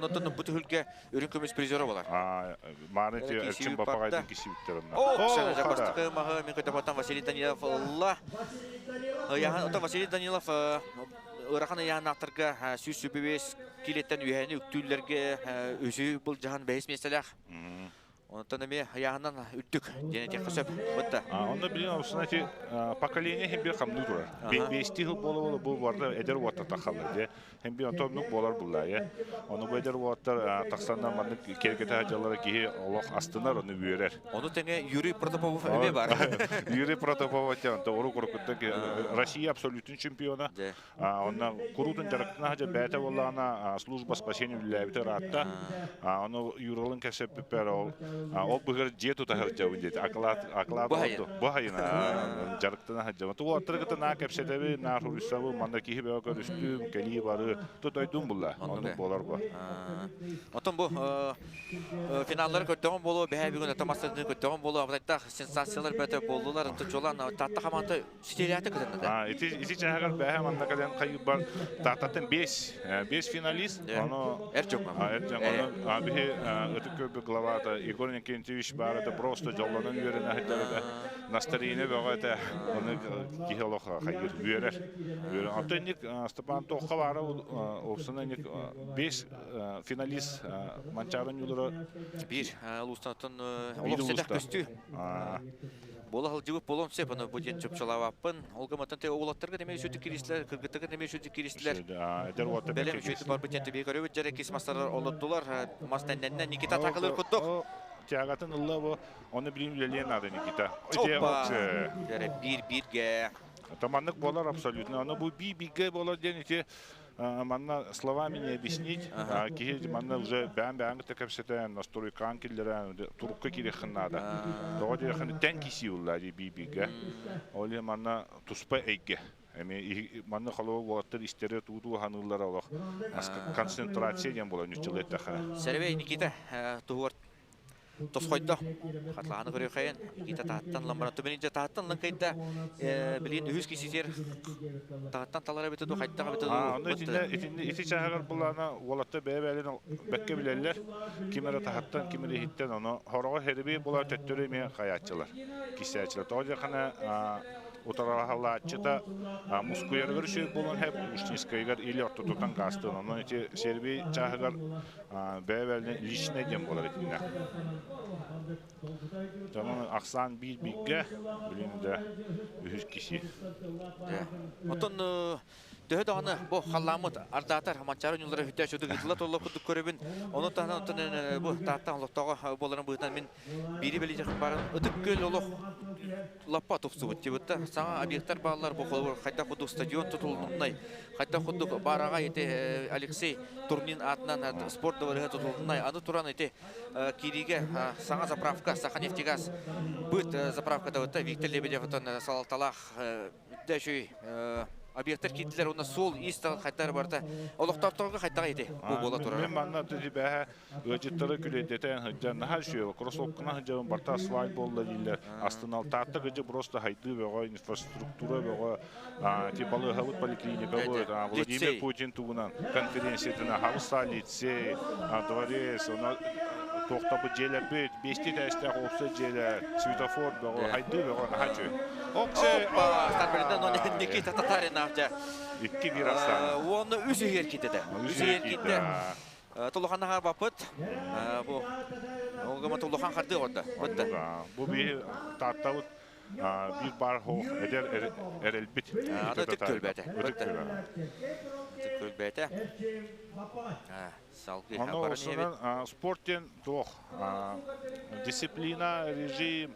Онтон бу түһүлгэ үрүҥ көмүс призера болар. Мааны Эрчим Бапаҕайдын кисибиттэр онно. Бастакы маһы мин көтөпөттөн Василий Данилов ылла. Ыйаһын Василий Данилов ыарахан ыйаһыннаахтарга 125 килеттен үөһэни үктүүллэргэ үсү былдьаһан бэһис миэстэлээх. Онтон эмиэ ыйааһынан үрдүк диэн этиэххэ сөп. Бытта. Онно билин осуна эти поколение хем бир хамныы турар. Бэсти хыл бола-бола бу барда эдэр уотта тахаллар де. Хем бир онтон буолар буллаа. Ону бу эдэр уоттар тахсаннар маннык кэргэтэ сылдьаллара киһи олох астынар, ону үөрэр. Ону тэҥэ Юрий Протопопов эмиэ бар. Юрий Протопопов онто урук уруккуттан Россия абсолютный чемпиона. Онно куруутун дьарыктана сылдьар бэйэтэ буоллаҕына служба спасения үлэлээбитэ ыраатта. Ону Юралын кэпсэппиппэр ол ол быһыгар дьиэ тута сылдьабын диэти акылаат акылаат бу хайын дьарыктана сылдьабын. Тугу аттары кытта наа кэпсэтэбин, наа суруйсабын, манна киһи бөҕө көрүстүм, кэлии бары дойдум булла. Оннук буолар бу. Оттон бу финаллары көрдөҕүм буолуо, бэһээ бүгүн ата мастардыны көрдөҕүм буолуо, абытайдаах сенсациялар бөтө буоллулар. Чулан Таатта хамаанда ситиэлээтэ кытынна да. Ити ити чааһыгар бэһээ манна кэлэн хайыыбар Тааттаттан 5 5 финалист. Ону эр дьоҥҥо. Эр дьоҥ. Ону биһи ытык көрбүт главата Егор Никентьевич баар это просто дьоллонон үөрэнэ сылдьар этэ. Настроение бөҕө этэ. Оны киһи олох хайыр үөрэр. Үөрэр. Оттон инник Степан туохха баара опсана инник бес финалист Манчаары ньуулара Биир улуустан олох сэдэх көстүү. Буола сылдьыбыт буолуон сөп, ону бу диэн чопчулаабаппын. Ол гымматтан те уолаттарга эмиэ үчүгдүк киристилэр, кыргыттарга эмиэ үчүгдүк киристилэр. Эдэр уота Бэлэм үчүгдүк барбыт диэн түбэһи көрөбүт. Дьэрэ кис мастар олордулар, мас тэннэннэ. Никита атакалыыр курдук. Тягатын ылла бу, оны билим үлэлиэн наада Никита. Опа! Дьэрэ биир-бииргэ. Таманнык буолар абсолютно. Аны бу би-бигэ буолар диэн ити манна словами не объяснить. Киһи манна уже бээн-бээн кытта кэпсэтэн, настройкаан киллэрэн, турукка кириэххин наада. Тоҕо диэххин тэн киси улла дии би-бигэ. Ол иһин манна туспа эйгэ. Эми манна холобур уолаттар истэрэ туу-туу ханыыллара олох концентрация диэн буолар ньуччалыы эттэххэ. Сэрбэй Никита туһугар тосхойдо. Хатлааны көрүөххэйин. Никита таһыттан ылан баран түмэнин дьэ таһыттан ылан кыйда. Билигин үһүс киситер таһыттан талар эбитэ дуу, хайдах эбитэ дуу. Ону итиннэ итиннэ ити чааһыгар булаана уолаттар бэйэ-бэйэлэрин бэккэ билэллэр. Ким эрэ таһыттан, ким эрэ иһиттэн ону хороҕо херби була төттөрү эмиэ хайааччылар, кисээччилэр. Тоҕо диэххинэ утаралаһааччыта мускуйарыгар үчүгэй буолуон сөп, Ушницкайыгар или ортотуттан гаастыан. Онон ити сербий чааһыгар бэйэ-бэйэлэрин личнэй диэн буолар итиннэ. Онон ахсаан биир бииргэ, билин да үһүс киһи. Оттон төһө даҕаны бу халлааммыт ардаатар Манчаары ньулара үтэ чудук ытыла толло курдук көрөбүн. Ону таһынан оттон бу Тааттан олохтооҕо буоларын быһыытынан мин биири бэлиэтиэхпин баарын Ытык Күөл олох лаппа тупсубут дебутта саҥа объектар бааллар бу холобур хайдах курдук стадион тутулуннай хайдах курдук баараҕай ити Алексей Турнин аатынан спорт дыбарыһа тутулуннай аны туран ити киириигэ саҥа заправка Саханефтегаз быт заправката бытта Виктор Лебедев отон салалталаах Дэ үчүгэй объектар киирдилэр уонна суол ис хайдары барыта олохтоохторго хайдаҕа ити бу буола турар. Мен манна бэһэ ыалдьыттары күлэйдэтэн сылдьан наһаа үчүгэй кроссовканан сылдьабын барта асфальт буолла дииллэр астынал Таатта кыдьы просто хайдыы бөҕө инфраструктура бөҕө ти балыыһабыт поликлиника будет Владимир Путин тугунан конференциятына хабыса лицей дворец она туохтабыт дьиэлэрбит бести тээстээх уопсай дьиэлэр светофор бөҕө хайдыы бөҕө наһаа үчүгэй Оппа! Старберден Никита Татаринов дьэ. Икки биир ахсаан. Уонна үс иһигэр киирдэ. Үс иһигэр киирдэ. Тулухан баппыт. Бу Олгама Тулухан хардыы орда. Бытта. Бу биир Тааттабыт биир бар хоох эдэр эрэлбит. Аны ытык көлбөтө. Ытык көлбөтө. Салгыы Ону спорт диэн туох дисциплина, режим,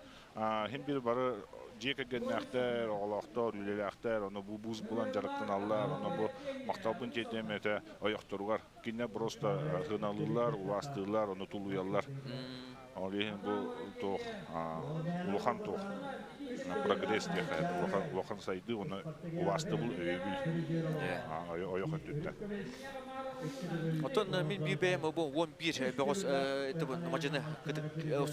Хин бир бары дьиэ кэргэннээхтэр, оҕолоохтор, үлэлээхтэр, ону бу бус булан дьарыктаналлар, ону бу махталбын тиэрдиэм этэ ойохторугар. Кинилэр просто сыаналыыллар, убаастыыллар, ону тулуйаллар. Ол иһин бу туох улахан туох прогресс диэххэ улахан улахан сайдыы уонна убаастабыл өйөбүл ойох өттүттэн. Оттон мин биир бэйэм бу 11 бөҕөс мадьыны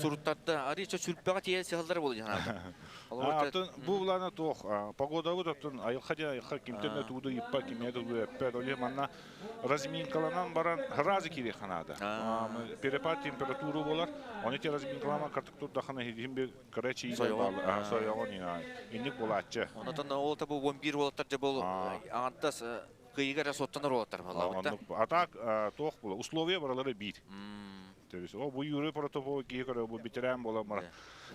суруттарда арыыча сүрбэҕэ тиийэн сыһаллара буолуо дии санаатым. Оттон бу былаана туох погодабыт оттон айылҕа диэн айылҕа кимтэн да тууду ыйыппат, кимиэ да эппэт. Ол иһин манна разминкаланан баран сразу киириэххэ наада. Перепад температура буолар. Оны те разминкаламан картык турдахына иһин бир кыра чиилер баалар. Сойоҕун инник буолааччы. Онотон ол та бу 11 уолаттар дьэ бұл аңантас кыйыга эрэ суоттанар уолаттар буоллаабыт А так туох була условия баралары биир. О бу Юрий Протопов киһи көрө бу ветеран буолан бар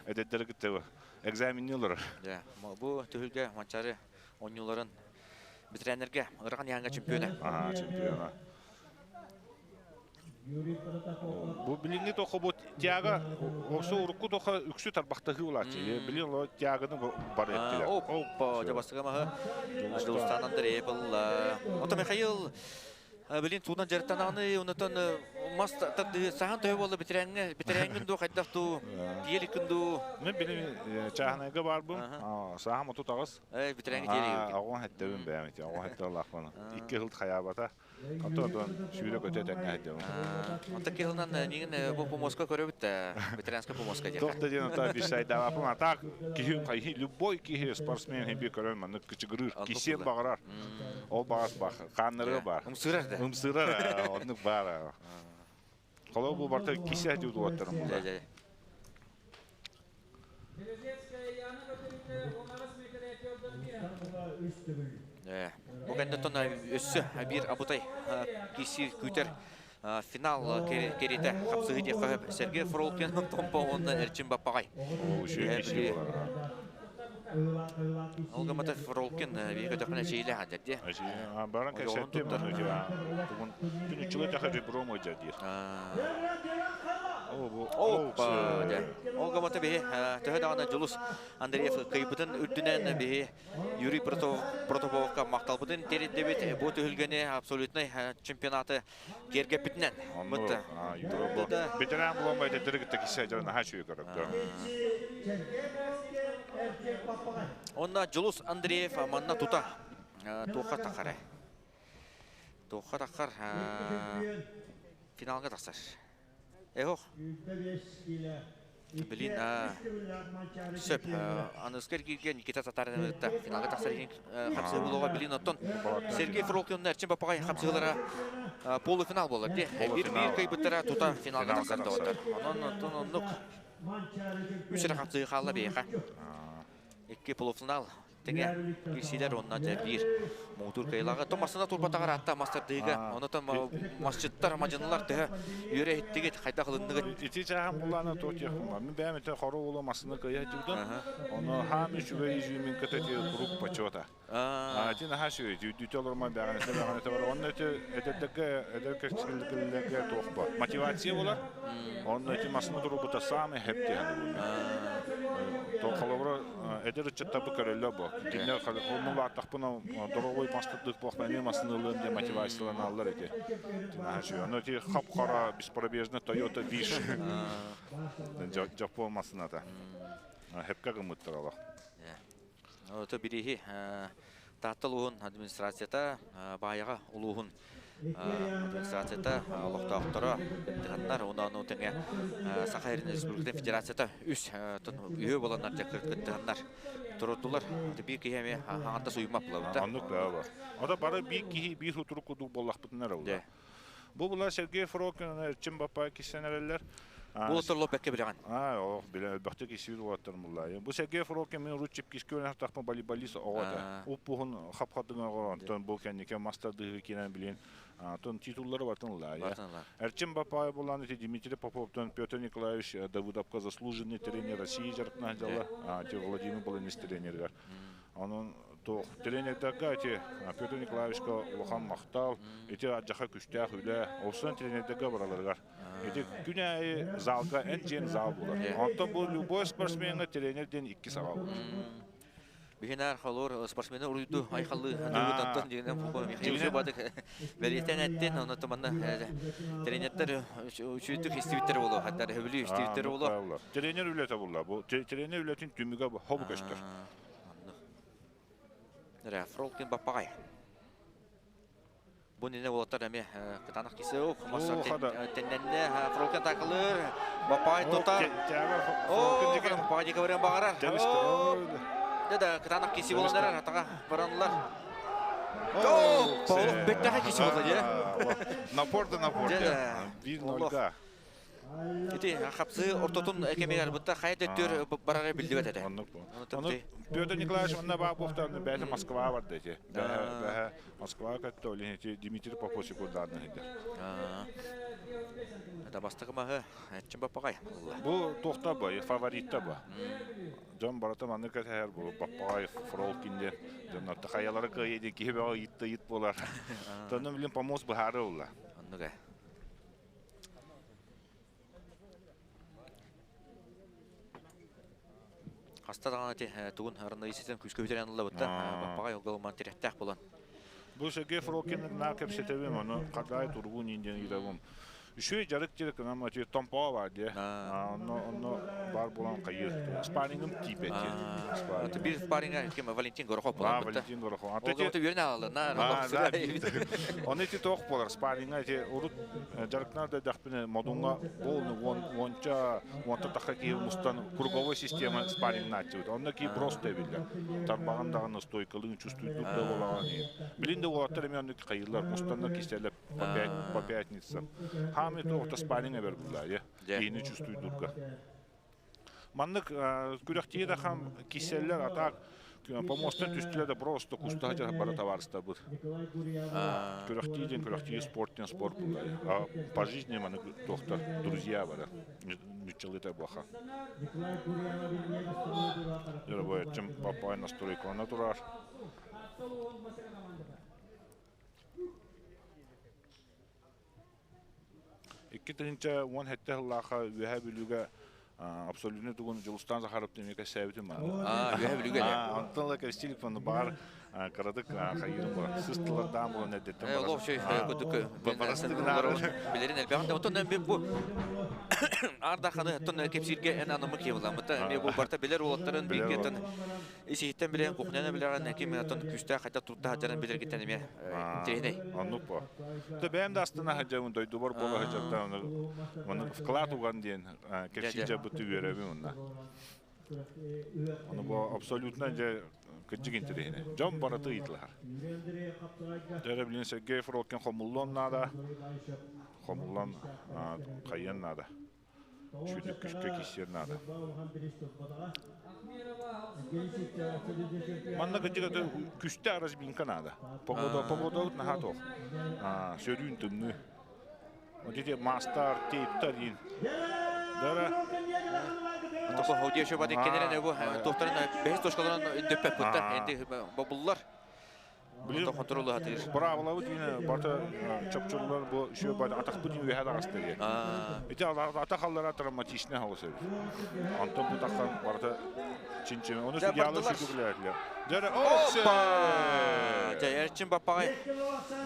эдэрдэр кытта экзаменнилар. Бу түһүлгэ Манчаары оонньууларын ветераннарга ырахан яһанга чемпиона. Аа чемпиона. Бу билиҥҥи тохо бу тяга осы урукку тохо үксү тарбахтаһыы булааччы. Билин оло тяганы бар эттилер. Опа, жабастыга маһы Дулустан Андрей был. Ото Михаил билин туунан дьарыктанаҕыный, онотон мас тардыы саһан төһө буолла битирээҥҥэ битирээҥҥин дуу хайдах дуу тиэликкин дуу? Мен билин чааһынайга барбым. Саһам 38. Битирээҥҥи тиэлик. Оҕон хэттэбин бэйэм ити. Оҕон хэттэбин Икки хыл хайаабата. Онтон сүүрэ-көтө этэҥҥэ сылдьабын. Онтон киһилынан миигин бу помоска көрөбүт да, ветеранскай помоска диэххэ. Туох да диэн ота бишайдаабаппын, а так киһи хайы любой киһи спортсмен хин бир көрөн маннык кычыгырыыр, кисиэн баҕарар. Ол баҕас бах, хааннарыга бар. Ымсыырар да. Ымсыырар, оннук баар. Холобур бу барта кисе диу дуоттарым була. Бу кэнниттэн өссө биир абытай киси күүтэр финал кэритэ хапсыһыы диэххэ Сергей Фролкин Томпо уонна Эрчим Баппаҕай. Ол гыммата Фролкин биир көтөхпүнэ чиилэ хадьар дии. Баран кэсэттим тугун түнүчүгэ тэхэ ребром ойдьа диир. Опа, Ол гыммата биһи төһө даҕаны Дьулус Андреев кыйбытын үрдүнэн биһи Юрий Протопоповка махталбытын тиэрдибит. Бу түһүлгэни абсолютнай чемпионаты киэргэппитинэн. Ветеран булан эдэрдери кытта кисе дьон наһаа үчүгэй көрөккө. Онна Дьулус Андреев манна тута туохха тахар туохха тахар финалга тахсар. Эхох. Билин сөп. Аныска эргииргэ Никита Татарин ытта финалга тахсар иһин хапсыһыы буолуоҕа. Билин оттон Сергей Фролкин Эрчим Баппаҕай хапсыһыылара полуфинал буолар дии. Биир-биир кыайбыттара тута финалга тахсар доҕоттор. Онон оттон оннук үс эрэ хапсыһыы хаалла биһиэхэ. Икки полуфинал тэҥэ киирсиилэр уонна дьэ биир муҥутуур кыайыылааҕы. То массыына турбатаҕар аатта мастардыыга. Онотон масчыттар, мадьынылар төһө үөрэ иһиттигит, хайдах ылынныгыт? Ити чааһын булаана туох диэхпин бар. Мин бэйэм ити хоро уолу массыына кыайа сылдьыбытым. Ону хаам үчүгэй изюмин кыта ити круг почета. Ити наһаа үчүгэй. Үрдүтэ олорма бэҕэнэтэ бэҕэнэтэ бар. Онно ити эдэрдэргэ эдэр кэскиллэргэ туох бар. Мотивация болар. Онно ити массыына турбута самый хэпти ханыбын. Холобура эдэр ыччаттарбыт көрөллөр бу. Кинилэр онно улааттахпына дороговой мастардык буолахпына эмиэ массыына ылыам диэн мотивацияланаллар ити. Ону ити хап-хара беспробежный Toyota Wish. Дьоппуон массыыната. Хепка гыммыттар олох. Ото бириһи Таатта улууһун администрацията Баайаҕа улууһун администрацията олохтоохторо кыттыһаннар уонна тэҥэ Саха Республикатын Федерацията үс үһү буоланнар дьэ кыттыһаннар турудулар. Биир киһи эмиэ хаҥатта суймап булабыта. Оннук баа. Ото бары биир киһи биир хутурук курдук буоллахпытына эрэ Бу була Сергей Фрокин Эрчим Баппай киссен эрэллэр. Булаттар лопекке билэҕин. Аа, ох, билэ элбэхтик исиир уолаттар муллаайы. Бу Сергей Фрокин мин урут чипкискэ үөрэнэхтахпын волейболист оҕо этэ. Уп-уһун хап-хатыҥа оҕо, онтон бу кэнники мастардыһыы киирэн билин тон титуллары бартын ыллаайы. Эрчим Бапаев булан ити Дмитрий Поповтан Петр Николаевич Давыдовка заслуженный тренер России дьарыктаах дьалла, Владимир Баланис тренеригэр. Онон туох тренердэргэ ити Петр Николаевичка улахан махтал, ити адьаха күстээх үлэ, олсон тренердэргэ бараларыгар. Ити күн аайы залга эн дьиэн зал булар. Онтон бу любой спортсменга тренер диэн икки саҕа булар. Биһинаар холор спортсмены уруйду айхаллыы хатыыбыт онтон дьиҥинэн Михаил Бадык бэлиэтээн эттин онно манна тренердэр үчүгүйдүк истибиттэр буолуо хаттар хөбүлүү истибиттэр буолуо. Тренер үлэтэ булла. Бу тренер үлэтин түмүгэ хобу көстөр. Эрэ Фролкин Баппаҕай. Бу иннинэ уолаттар эмиэ кытаанах кисе мастар тэннэннэ Фролкин атакалыыр. Баппаҕай тутар. О, Баппаҕай диэки барыан баҕарар. Да да кытаанах киси буоланнар атаҕа баранлар. О, Павлов бэттээхэй киси буолла дии. Напор да напор. Биир нольга. Ити хапсыы ортотун кэмигэр бытта хайа төттүөр барара биллибэт этэ. Оннук бу. Ону Петр Николаевич онно баа буохтаан бэйэтэ Москваҕа барда ити. Бэһэ Москваҕа көттө, ол иһин ити Дмитрий Попов секундааны иһидэр. Это бастакы маһы Эрчим Баппаҕай. Бу туохта бу, фаворитта бу. Дьон барыта маннык кэтэһэр бу Баппаҕай, Фролкин диэн дьоннор хайалара кыайыы диэн киһи бөҕө ыйытта ыйыт буолар. Тонну билин помост быһаары улла. Оннук ээ. Хаста даҕаны ити тугун арыныйсытын күүскэ бүтэрэн ыллабытта. Баппаҕай олголуман тирэхтээх буолан. Бу Сергей Фролкин наар кэпсэтэбим, ону Хадай Тургун диэн ыйытабым. Үчүгэй дьарык диэри кынам ати томпоо бар диэ. Онно онно бар буолан хайыр. Спаррингым тиийбэт диэн. Биир спарринга ким Валентин Горохов буолан Валентин Горохов. Ол үйөрүн аалына. Оны ити тоох буолар спарринга ити урут дьарыктанар да дэхпине модуҥҥа полный уонча уонта тахха киһи мустан круговой система спаррингнааччыбыт. Онно ки просто эбиллэр. Тарбаҕын даҕаны стойкалыын чувствуйдук да буолаҕын. Билин да уолаттар эмиэ оннук хайыылар мустаннар кистэлэр по пятницам. Хаамы тоҕо спарринг эбэр булла, киһини чувствуйдурга. Маннык күрэхтии да хам киселлер атак помостан түстүлэр да просто кустаһа дьара бара товарыстарбыт. Күрэхтии диэн күрэхтии, спорт диэн спорт булла. А по жизни маннык туохтар друзья бара. Нуччалыта буаха. Дөрөбөй чем папай настройкалана турар. 2017 сыллаахха Үөһээ Бүлүүгэ абсолютно тугун Дьулустаан Захаровтын эмиэ кэссээбитим баар. Үөһээ Бүлүүгэ дэ. Онтон ыла кэпсиир фону баар кыратык хайыырым буолар. Сыс тылардаан буолан эрдэттэн Олох чөй кудук билерин элбэҕин. Онтон мен бу ардаханы оттон кэпсииргэ эн анамы киевламмыта. Эми бу барта билер уолаттарын бииргеттен исиһиттэн билэн кухняны билэҕин ким оттон күүстээх хайда турда сылдьарын билэргиттэн эмиэ интэриэһинэй. Оннук бу. Тэ бэйэм да астына сылдьабын, дойдубар буола сылдьартан оны вклад уган диэн кэпсии дьабыты үөрэбин онна. Ону бу абсолютно дьэ кырдьык интэриэһинэй. Дьон барыта ыйытылаһар. Дьэ билин Сергей Фролкин хомуллуон наада. Хомуллан хайыан наада. Сүдү күскэ киссиэн наада. Манна кырдьык күстэ разминка наада. Погода, погода наһаа туох. Сөрүүн тымныы. Вот эти мастар, тейптар диин. Дара. Тоқо хоудия шо бады кенерен бу тохтарын бэһис точкаларын дөппөп бутта. Энди бобуллар. Блин, контролу хатыр. Браво, дина барта чопчулар бу шо бады атах бу дин үһә дагасты. Ити атах аллара травматичный хаус. Антон бу таххан барта чинчиме. Оны судьялар сүтү биләтләр. Дара, опа! Жа Баппагай.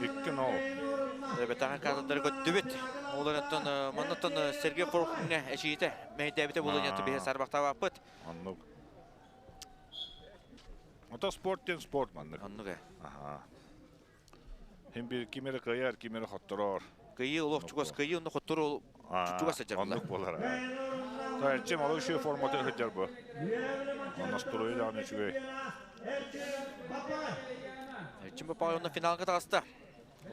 2-0. Бетахан кадрлары көттүбүт. Олар оттон маннаттан Сергей Форкуңа эчиите. Мейдәбите булын ятты бихе сарбактабаппыт. Аннук. Ото спорт ден спорт маннык. Аннук. Аха. Хем бир кимере кыяр, кимере хотторор. Кыйы олох чугас кыйы, онно хотторор чугас саджар. Аннук болар. Та чем алы шуй форматы хыджар бу. Настрой да не чугай. Чем бапа онно финалга тагаста.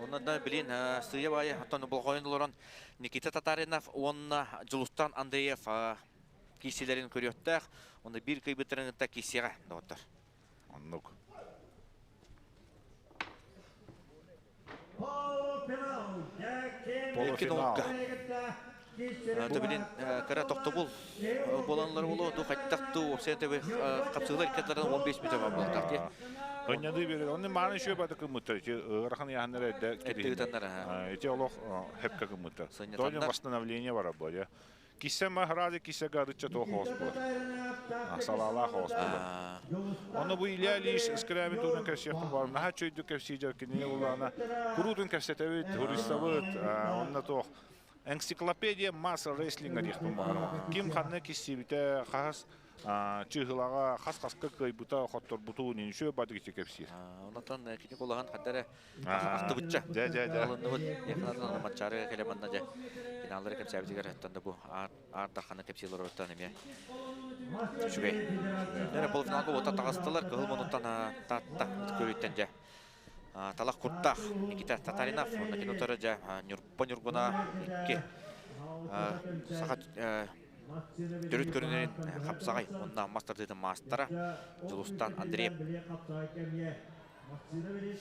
Онна да билин сыя байы аттан болғойын олорон Никита Татаринов, онна Джулустан Андреев киселерин көрөттәк. Онда бир кыйбыттырын кисеге доктор. Аннук. Полуфинал. Төбелин кара тохтобул боланлар болу ду хаттакту опсенте капсылар кетлерден 15 метр бар болду. Ойнады бери. Оны маны шөй бады кымыттар. Эти ырахан яханнар эдде кирин. Эти олох хепка кымыттар. Толин восстановление бар бу. Кисе махрази кисе гадыча то хос бу. Салала хос бу. Оны бу Илья Ильич скрәби тунын кәсият бар. Наха чөйдү кәсиҗәр кине улана. Курудун кәсәтәбит, хуристабыт, онна тох. Энциклопедия масса рестлинга дихпын бар. Ким ханны кисибите хас чыгылага хас хаска кыйбыта хоттор буту ниншө бадык кепсир. Онотон кини кулаган хаттара актыбытча. Жа жа жа. Алынныбыт яхнатан матчары келеманна жа. Финаллары кепсәбитигер хаттан да бу ар дарханы кепсилер оттан эме. Үчүгэй. Яра полуфиналга ота тагастылар кыл монуттан татта көрүттен жа. Талах Куртах, Никита Татаринов, онна кинотары жа Нюрпа Нюргуна икки сахат төрүт көрүнөрүн хапсагай, онна мастер мастера Джулустан Андреев.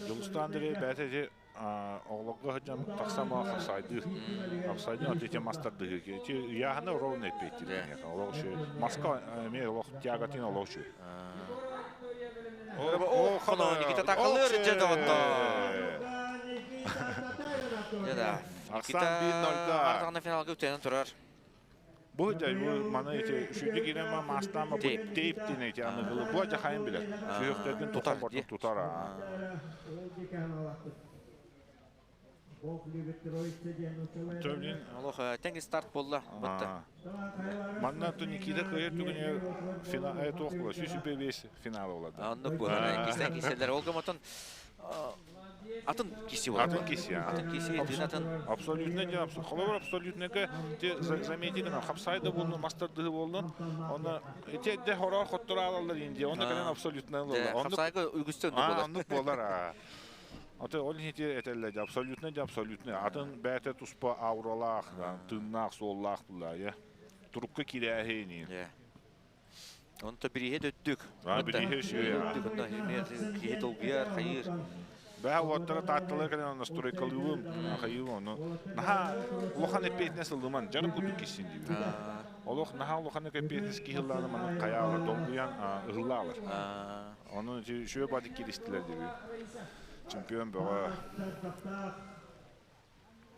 Джулустан Андреев бәтеже оглогго хажан тахсама хапсайды. Хапсайды атете мастер дыгы. Ти яхны ровно петти. Олог шу Москва ме олог тягатин олог шу. О, хоно Никита такалыр жеде отто. Жеде. Никита артығына финалга өтенен турар. Бу да бу мана эти шүдү кирен ма мастама бу тейп дине эти аны кылы бу жахайын билер. Сүйөктөрдүн Тутар, тутар тутар. Төблин Олох тең старт болла. Бутта. Манна ту Никита кыйыр түгүнө финал тоқ була. Сүүсүпе бес финал болады. Анны бу. Кистен киселер олгаматон атын киси болады. Атын киси. Атын киси, дин атын. Абсолютно де абсолютно. Холовар абсолютно ке те заметили на хапсайда болду, мастер дыгы болду. Оны те де хорор хоттура алалар инди. Оны кенен абсолютно болду. Хапсайга үгүстөн болар. Анны болар. Аты ол ити этэллэ абсолютно да абсолютно. Атын бэйэтэ туспа ауралаах, тыыннаах, суоллаах булла. Турукка кирээһини. Онто бирииһэ дөттүк. Бирииһэ үчүгэй. Өттүк онно киһи долгуйар, хайыыр. Бэһэ уоттара таатталар кэлэн настройкалыыбым, хайыыбым ону. Наһаа улахан эппиэтинэс ылыман, дьарык курдук киссин диибин. Олох наһаа улахан эппиэтинэс киһи ыллааны маннык хайаалар долгуйан ыһыллаалар. Ону үчүгэй бадык киристилэр диибин. Чемпион бөҕө.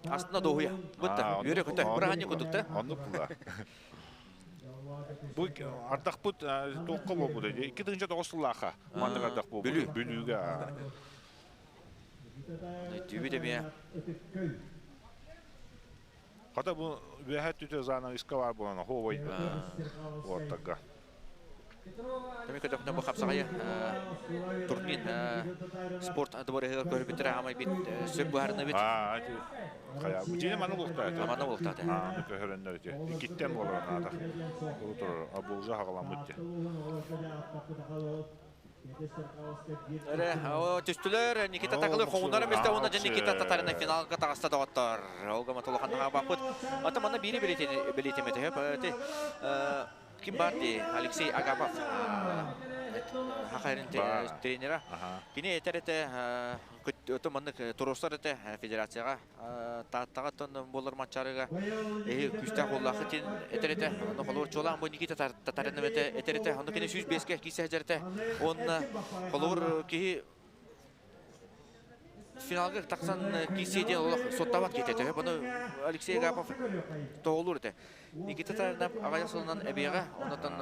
Астына дуоһуйа. Бытта, үөрэ көтө. Бырааһынньык курдук да? Оннук була. Бу ардахпыт туохха буолбута? 2009 сыллаахха маннык ардах буолбут. Бүлүү. Бүлүүгэ. Түбүт эмиэ. Хата бу үөһэ түтэ занавеска бар буолан хоой уоттарга. Тэми көтөхнө бу хапсаҕайы турнир спорт дворыгар көрбүттэр аамай бит сөп быһарына бит. Аа, хайа бу дьиэ маны бултаата. Маны бултаата. Аа, көһөрөннөр ити. Иккиттэн буолар наада. Турар, абулжа хагаламмыт те. Эрэ, түстүлэр Никита Такылы хоҥуннара мистэ уонна дьэ Никита Татарина финалга таҕыста доҕоттор. Ол гама тулаханнаҕа баппыт. Ата манна биири билиэтимэтэ хөп. Ким бар дии? Алексей Агапов. Хахайрын тренера. Кини этэр этэ өтө маннык туруорсар этэ федерацияҕа Тааттаҕа тон буолар матчарыга эһи күүстээх буоллаахы тин этэр этэ. Ону холобур чуолаан бу Никита Татаринов этэ этэр этэ. Ону кини 105-ке киирсэ сылдьар этэ. Уонна холобур киһи финалга тахсан киирсиэ диэн олох суоттаабат киһи этэ. Бұны Алексей Агапов тоҕолуур этэ. Никита Татаринов аҕыйах сылынан эбиэҕэ, оннотон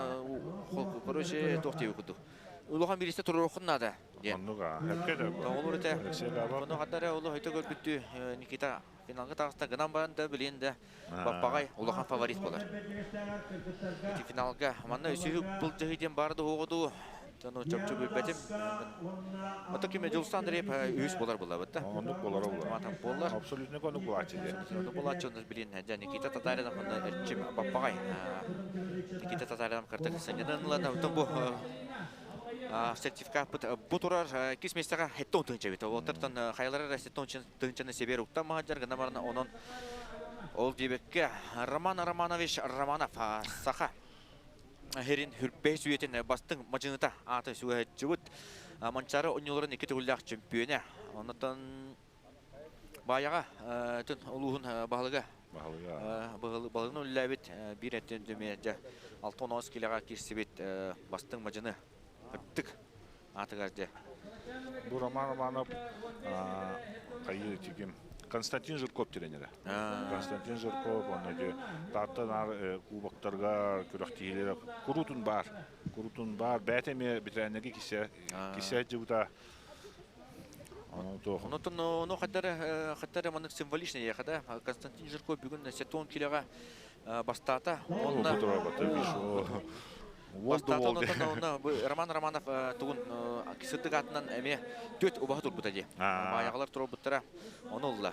короче туох диэбит курдук. Улахан бириистэ туруоруххун наада диэн. Оннук аа, эпке да Тоҕолуур этэ. Ону хаттара олох өтө көрбүттүү Никита финалга таҕыста гынан баран да билин да Баппаҕай улахан фаворит буолар. Ити финалга манна үсүһү былдьаһыы диэн баар да уоҕу Ону чопчу билбэтим. Ото ким Дьулустан Андреев үһүс буолар булабыт да. Оннук буолар ол. Матан буолар. Абсолютно оннук буолааччы диэн. Оннук буолааччы оннук билин дьэ Никита Татаринов онно эрчим Баппаҕай. Никита Татаринов кырдык сынньанан ылан оттон бу сертификаппыт бу турар иккис миэстэҕэ 70 тыһыынча эбит. Олортон хайалара эрэ 70 тыһыынчаны себер уктан маһадьар гына баран онон ол диэбэккэ Роман Романович Романов саха Херин хүрбэһис үйэтин бастыҥ мадьыныта ааты сүгэһэччибит Манчаары оонньууларын икки төгүллээх чөмпүйүөнэ. Оннуттан Баайаҕа түн улууһун баһылыга баһылыгын үлэлээбит биир эттин дүмиэ дьэ 6-19 килэҕэ киирсибит бастыҥ мадьыны ырдык аатыгар дьэ. Бу Роман Романов хайыы тигим Константин Жирков тренерэ. Константин Жирков онно дьэ Таатта наар кубоктарга күрэхтиһиилэрэ куруутун баар. Куруутун баар. Бэйэтэ эмиэ ветераннарга кисе кисе дьыбыта. Онотон ону хаттары хаттары маннык символичный ехе да. Константин Жирков бүгүн 70 килоға бастаата. Онна Бастаата онно Роман Романов тугун сырдык атынан эмиэ түөрт убаһа турбута дии. Баайаҕалар туруорбуттара ону ылла.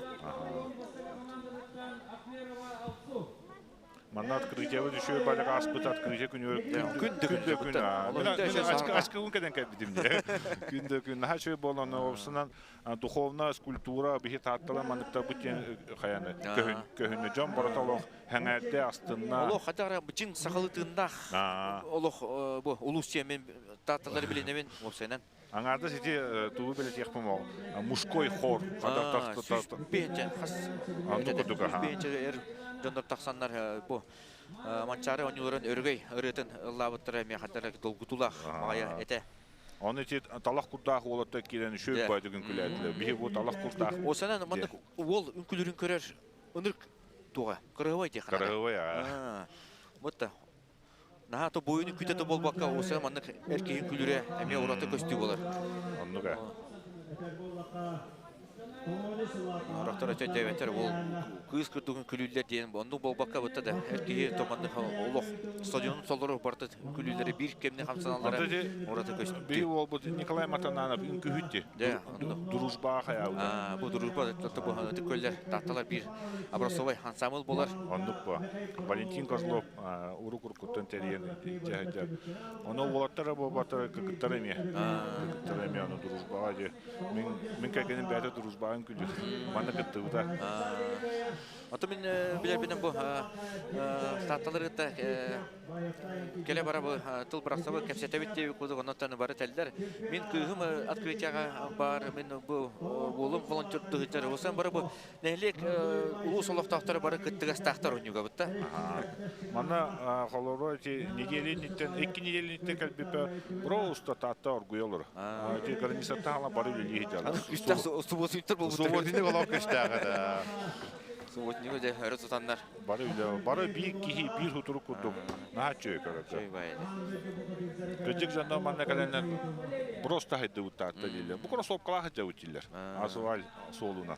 Манна открытиеба түшүө балык ааспыт открытие күнү күн да күн күн ачкы күн кэлэн кэлбитим дии. Күн да күн наһаа үчүгэй буолан обсунан духовная скульптура биһи тааттала манныктар бу диэн хайаны көһүннэ дьон барыта олох хэҥээрдэ астынна. Олох хата чиҥ сахалыы тыыннаах олох бу улуус мен таатталары билинэбин уопсайынан. Аҥаардас ити тугу билэтиэхпин ол мужской хор Бенче хас бенче эр дьоннор тахсаннар бу Манчаары оонньууларын өрөгөй ырыатын ыллаабыттара эмиэ хаттара долгутуулаах маҕайа этэ. Оны ити талах курдаах уолаттар киирэн үчүгэй баайдык үҥкүлээтилэр. Биһи бу талах курдаах. Осанан маннык уол үҥкүлүрүн көрөр ынырык туга. Кырыһыбай диэх. Кырыһыбай аа. Вот наһаа то буйуну күтэ да буолбакка оса маннык эр киһи үҥкүлүрэ эмиэ ураты көстүү болар. Оннук ээ. Рохтор өтөйдөбөттөр ол кыыс кырдугун күлүүллэр диэн оннук буолбакка бытта да эр киһи томаннык олох стадионун солору барыта күлүүлэри биир кэмне хамсаналлара ураты көстүү. Би уолбут Николай Матананов үҥкүүһүттү. Дружба хаябыта. Бу дружба бу көллөр татталар биир образцовый ансамбль болар. Оннук бу. Валентин Козлов урук-уруккуттан тэрийэн дьаһайдар. Ону уолаттара буолбаттара кыргыттар эмиэ. Кыргыттар эмиэ ону дружбаҕа дьэ. Мин мин кэргэним бэйэтэ дружбаҕын күлүр. Манна кыттыбыта. Ото мин билэрбинэн бу таатталар кытта кэлэ бара бу тыл бырахсабы кэпсэтэбит диэбит курдук оннуттан бары тэллэр. Мин кыыһым открытияҕа баар, мин бу уолум волонтер тыһыттар. Осан бары бу нэһилиэк улуус олохтоохторо бары кыттыгастаахтар оонньуугабыт да. Манна холоро эти неделениттен, икки неделениттен кэлбиппэ просто таатта оргуйалар. Эти границаттан бары үлэлии дьалар. Үстэх субботниктар болбуттар. Субботник олох күстээҕэ да. Субботнигы дьэ өрө тутаннар. Бары үлэ, бары биир киһи биир хутурук курдук наһаа үчүгэй көрөргө. Кырдьык дьонно манна кэлэннэр просто хайдыбыт таатта дииллэр. Бу кроссовкалаах дьабыт дииллэр. Асфальт суолунан.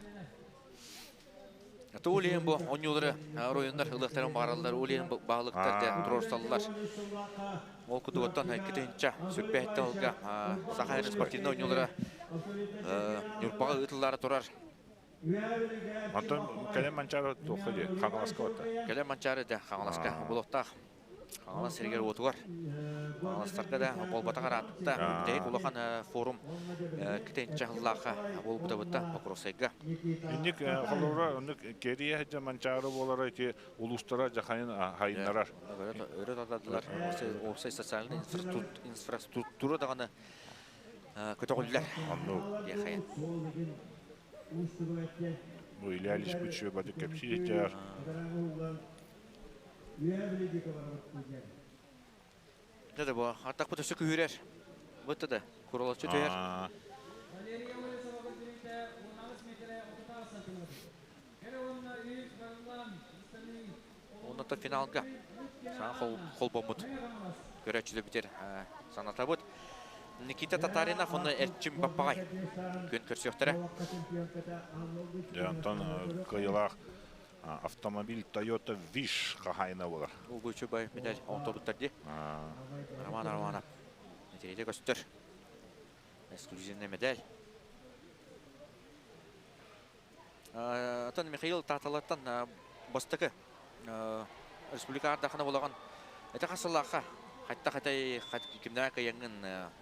Туулиен бу оонньуулары оройуоннар ылыахтарын баҕараллар, Улиен баһылыктар дэ туруорсаллар. Ол кудугуттан китинча сүрбэһиттэн ылга Саха сирин спортивнай оонньуулара Ньурбаҕа ыытыллаары турар. Онтон кэлэн Манчаары туохха дии Хаҥаласка барда. Кэлэн Манчаары дэ Хаҥаласка булуохтаах. Хаҥалас сиригэр уотугар Хаҥаластарга да буолбатах араатта бүтэһик улахан форум китинчэ сыллаахха буолбута бытта Покровскайга. Инник холобура оннук кэрийэ сылдьан Манчаары буолара ити улуустара дьахайын хайыннарар. Өрө тардадылар. Уопсай социальный инфраструктура даҕаны көтөҕүллэр. Оннук. Диэхайын. Бу Илья Ильич Пучев бады кэпсиир Да бу артахпыт өссө күһүрэр. Бытта да курулаччы түһэр. Онно финалга саҥа холбоммут көрөөччүлэр бүтэр санатабыт. Никита Татаринов онно Эрчим Баппаҕай күөн көрсүөхтэрэ. Дьэ, онтон кыайыылаах автомобиль Toyota Wish хаһаайына буолар. Улгучу бай медаль оҥорбуттар дии. Роман Романов мэтээлэ көстөр. Эксклюзивный медаль. Оттон Михаил Тааталаттан бастакы республика ардахына буолаҕын. Это хас сыллаахха хатта хатай кимнээх кыйаҥҥын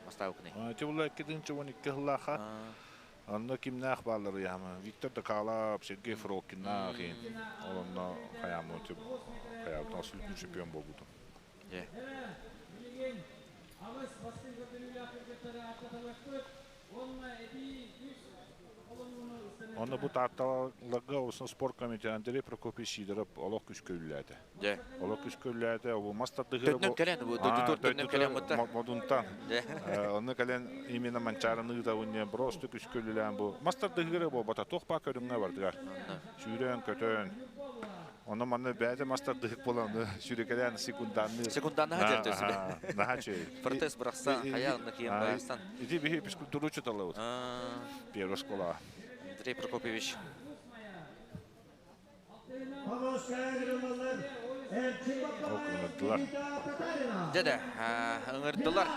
бастаабыкыный? Ити була 2012 сыллаахха онно кимнээх бааллар ыйаама Виктор Докалов, Сергей Фролкиннаах ол онно хайаамы хайаабытын абсолютный чемпион буолбутум. Онно бу Таатталарга олусын спорт комитет Андрей Прокопьевич Сидоров олох күскө үллээтэ. Дьэ. Олох күскө үллээтэ, бу мас тардыһыра Төннөн кэлэн бу дойдутугар төннөн кэлэн бутта. Модунтан. Дьэ. Онно кэлэн именно Манчаарыны ыытабын диэн просто күскө үлэлээн бу мас тардыһыра буолбата туох баа көрүҥҥэ бардыгар. Сүүрэн көтөн. Онно манна бэйэтэ мас тардыһык буолан сүүрэкэлээн секунданныыр. Секунданнаһа дьэрдэ сүбэ. Наһаа үчүгэй. Протез бырахса, хайа онно киэн байыстан. Ити биһи физкультура учууталабыт. Первая школа. Андрей Прокопьевич. Ыҥырдылар. Дьэ да, ыҥырдылар.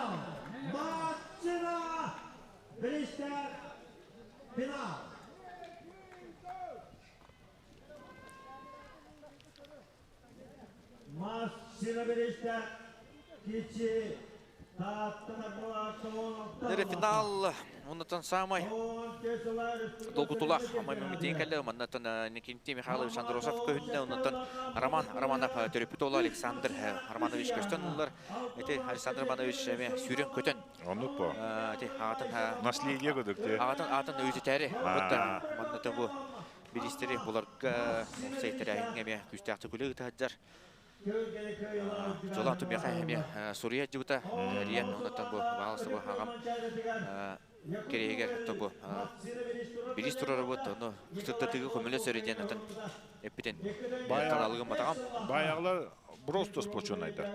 Финал оннотон самай долгутуулаах амай мөмүтийн кэллэ маннатан Никинти Михайлович Андросов көһүннэ оннотон Роман Романов төрөппүт уола Александр Романович көстөн ыллар. Ити Александр Романович эме сүүрэн көтөн. Оннук бу. Ити аатын Наследие көдүк те. Аатын аатын өйүтээри. Бутта маннатан бу биристери буларга сейтерээһиҥҥэ эмиэ күүстээхтик үлэ ыытыһадьар. Жолан тумиэхэ эмиэ суруйа дьыбыта Риен оннуттан бу баалысы бу аҕам кэриэһигэр то бу билис турарыбыт ону сыттатыгы көмөлө сөрү диэн атын эппитин таналыгым батаҕам. Баягылар Просто сплоченайдар.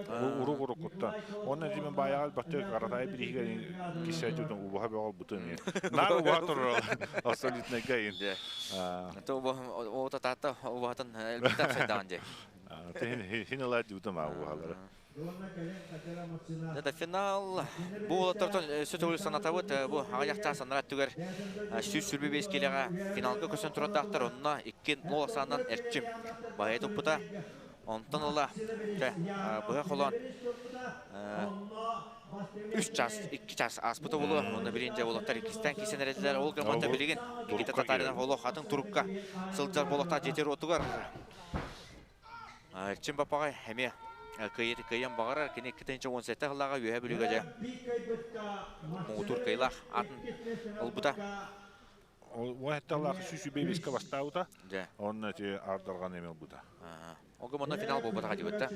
Урук уруккуттан. Онно дьимен баягал баттык каратай бириһигер кисәҗүдүн убаха бөҕөл бутун. Нар убаха турар абсолютно гайын. То о тата убахатын элбектеп сайдаан же. Тин хин ла дьутам убахалары. Это финал. Бу олоттортон сөтөлү санатабыт. Бу ағаяқта санара түгер 125 келеға финалга көсөн туратақтар. Онна 2-0 санынан Эрчим бай туппута. Онтон ыла быға холон 3 час, 2 час аспыты болу. Онна биринче болоттар иккистен кисен эредилер. Ол гамата билигин Никита Татаринов оло хатын турукка сылжар болоқта жетер отугар. Эрчим бапагай эме кыйы кыйын бағарар кene 2017 жыллага үйе бүлүгө же муңутур кыйлах атын ылбыта. Уэтталах сүсү бебеске бастаута. Онна те ардарган эмел бута. Ого мона финал болбата хадибытта.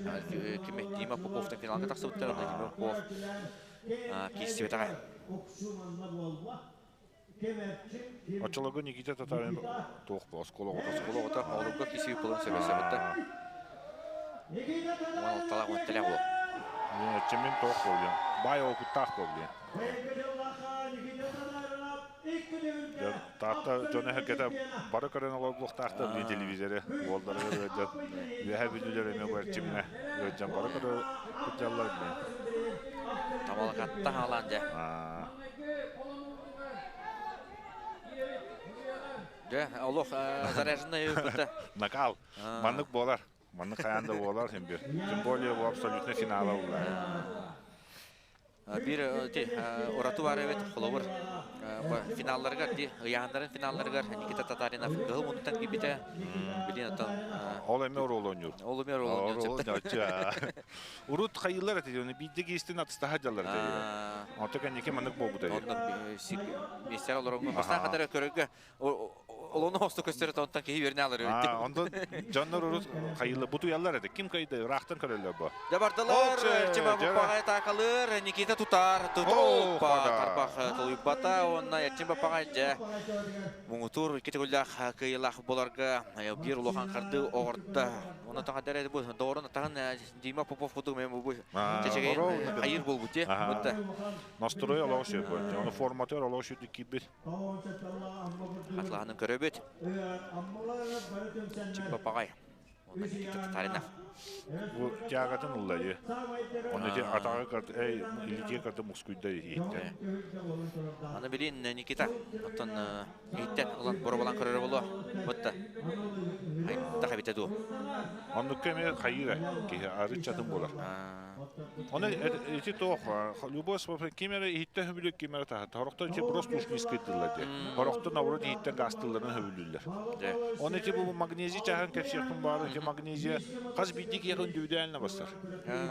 Киме Дима Поповтан финалга тахсыбыттар, онна Дима Попов кийсибетага. Очологу Никита Татарин тоқ осколог осколог ота олуга кийсиби болон себесебетта. Ол талак онтеле бу. Чемин тоқ болген. Бай окуттах болген. Таатта дьоно херкете бары көрөн олорбуохтаахтар билин телевизоры уолларыгар ыалдьан үөһэ бүлүүлэр эмиэ бу эрчимҥэ ыалдьан бары көрө сылдьаллар билин. Тамалакатта хаалаан дьэ. Дьэ, олох заряженный быта. Накал. Маннык буолар. Маннык хайаан да буолар син бир. Тем более бу абсолютно финала булла. Бир ураты бар эбит холобур финалларыгар ди ыйаһаннарын финалларыгар Никита Татаринов кыһыл муннуктан киирбитэ билин оттон Ол эме оруол оонньуур. Ол эме оруол оонньуур. Урут хайылар этэ, оны биирдэ киистин атыстаха дьаллар этэ. Онто кэнники маннык буолбута. Онно миэстэҕэ олорон бастаан хатара көрөргө олону хосту көстөр онтон киһи үөрэнэ алар эбит. Онтон дьоннор урут хайылы бутуйаллар этэ. Ким кайда ыраахтан көрөллөр бу. Дабардылар, Эрчим Баппаҕай таакалыр, Никита тутар, тутуппа, тарбах толуйбата, онна Эрчим Баппаҕай дьэ муҥутуур икки төгүллээх кыайыылаах буоларга биир улахан харды оҕордо. Онно таҥадар бу доҕорун атаһын Дима Попов кутук мен бу чечеген хайыр болбут те. Настрой олоҕу сөп. Оны форматör олоҕу сүрдүк киирбит. Атлаһанын көрөбүт. Чиппапаҕай. Онно Никита Татаринов. Бу тягатын ылла Оны те атаҕа карты, эй, илитие карты мускуйда иһиттен. Аны билин Никита оттон иһиттен ылан боробалан көрөр боло. Бутта. Хайта хабите ду. Оннукка эме хайыра киһи арычатын болар. Оны эти тоох любой спорт кимере иһиттен хөбүлүк кимере таһа. Хорохтон ити просто уж низкайтылар де. Хорохтон наоборот иһиттен гастылларын хөбүлүллэр. Оны ити бу магнезий чаһан кэпсиэхпин баары ити магнезия хас биирдии киһиэхэ индивидуально басар.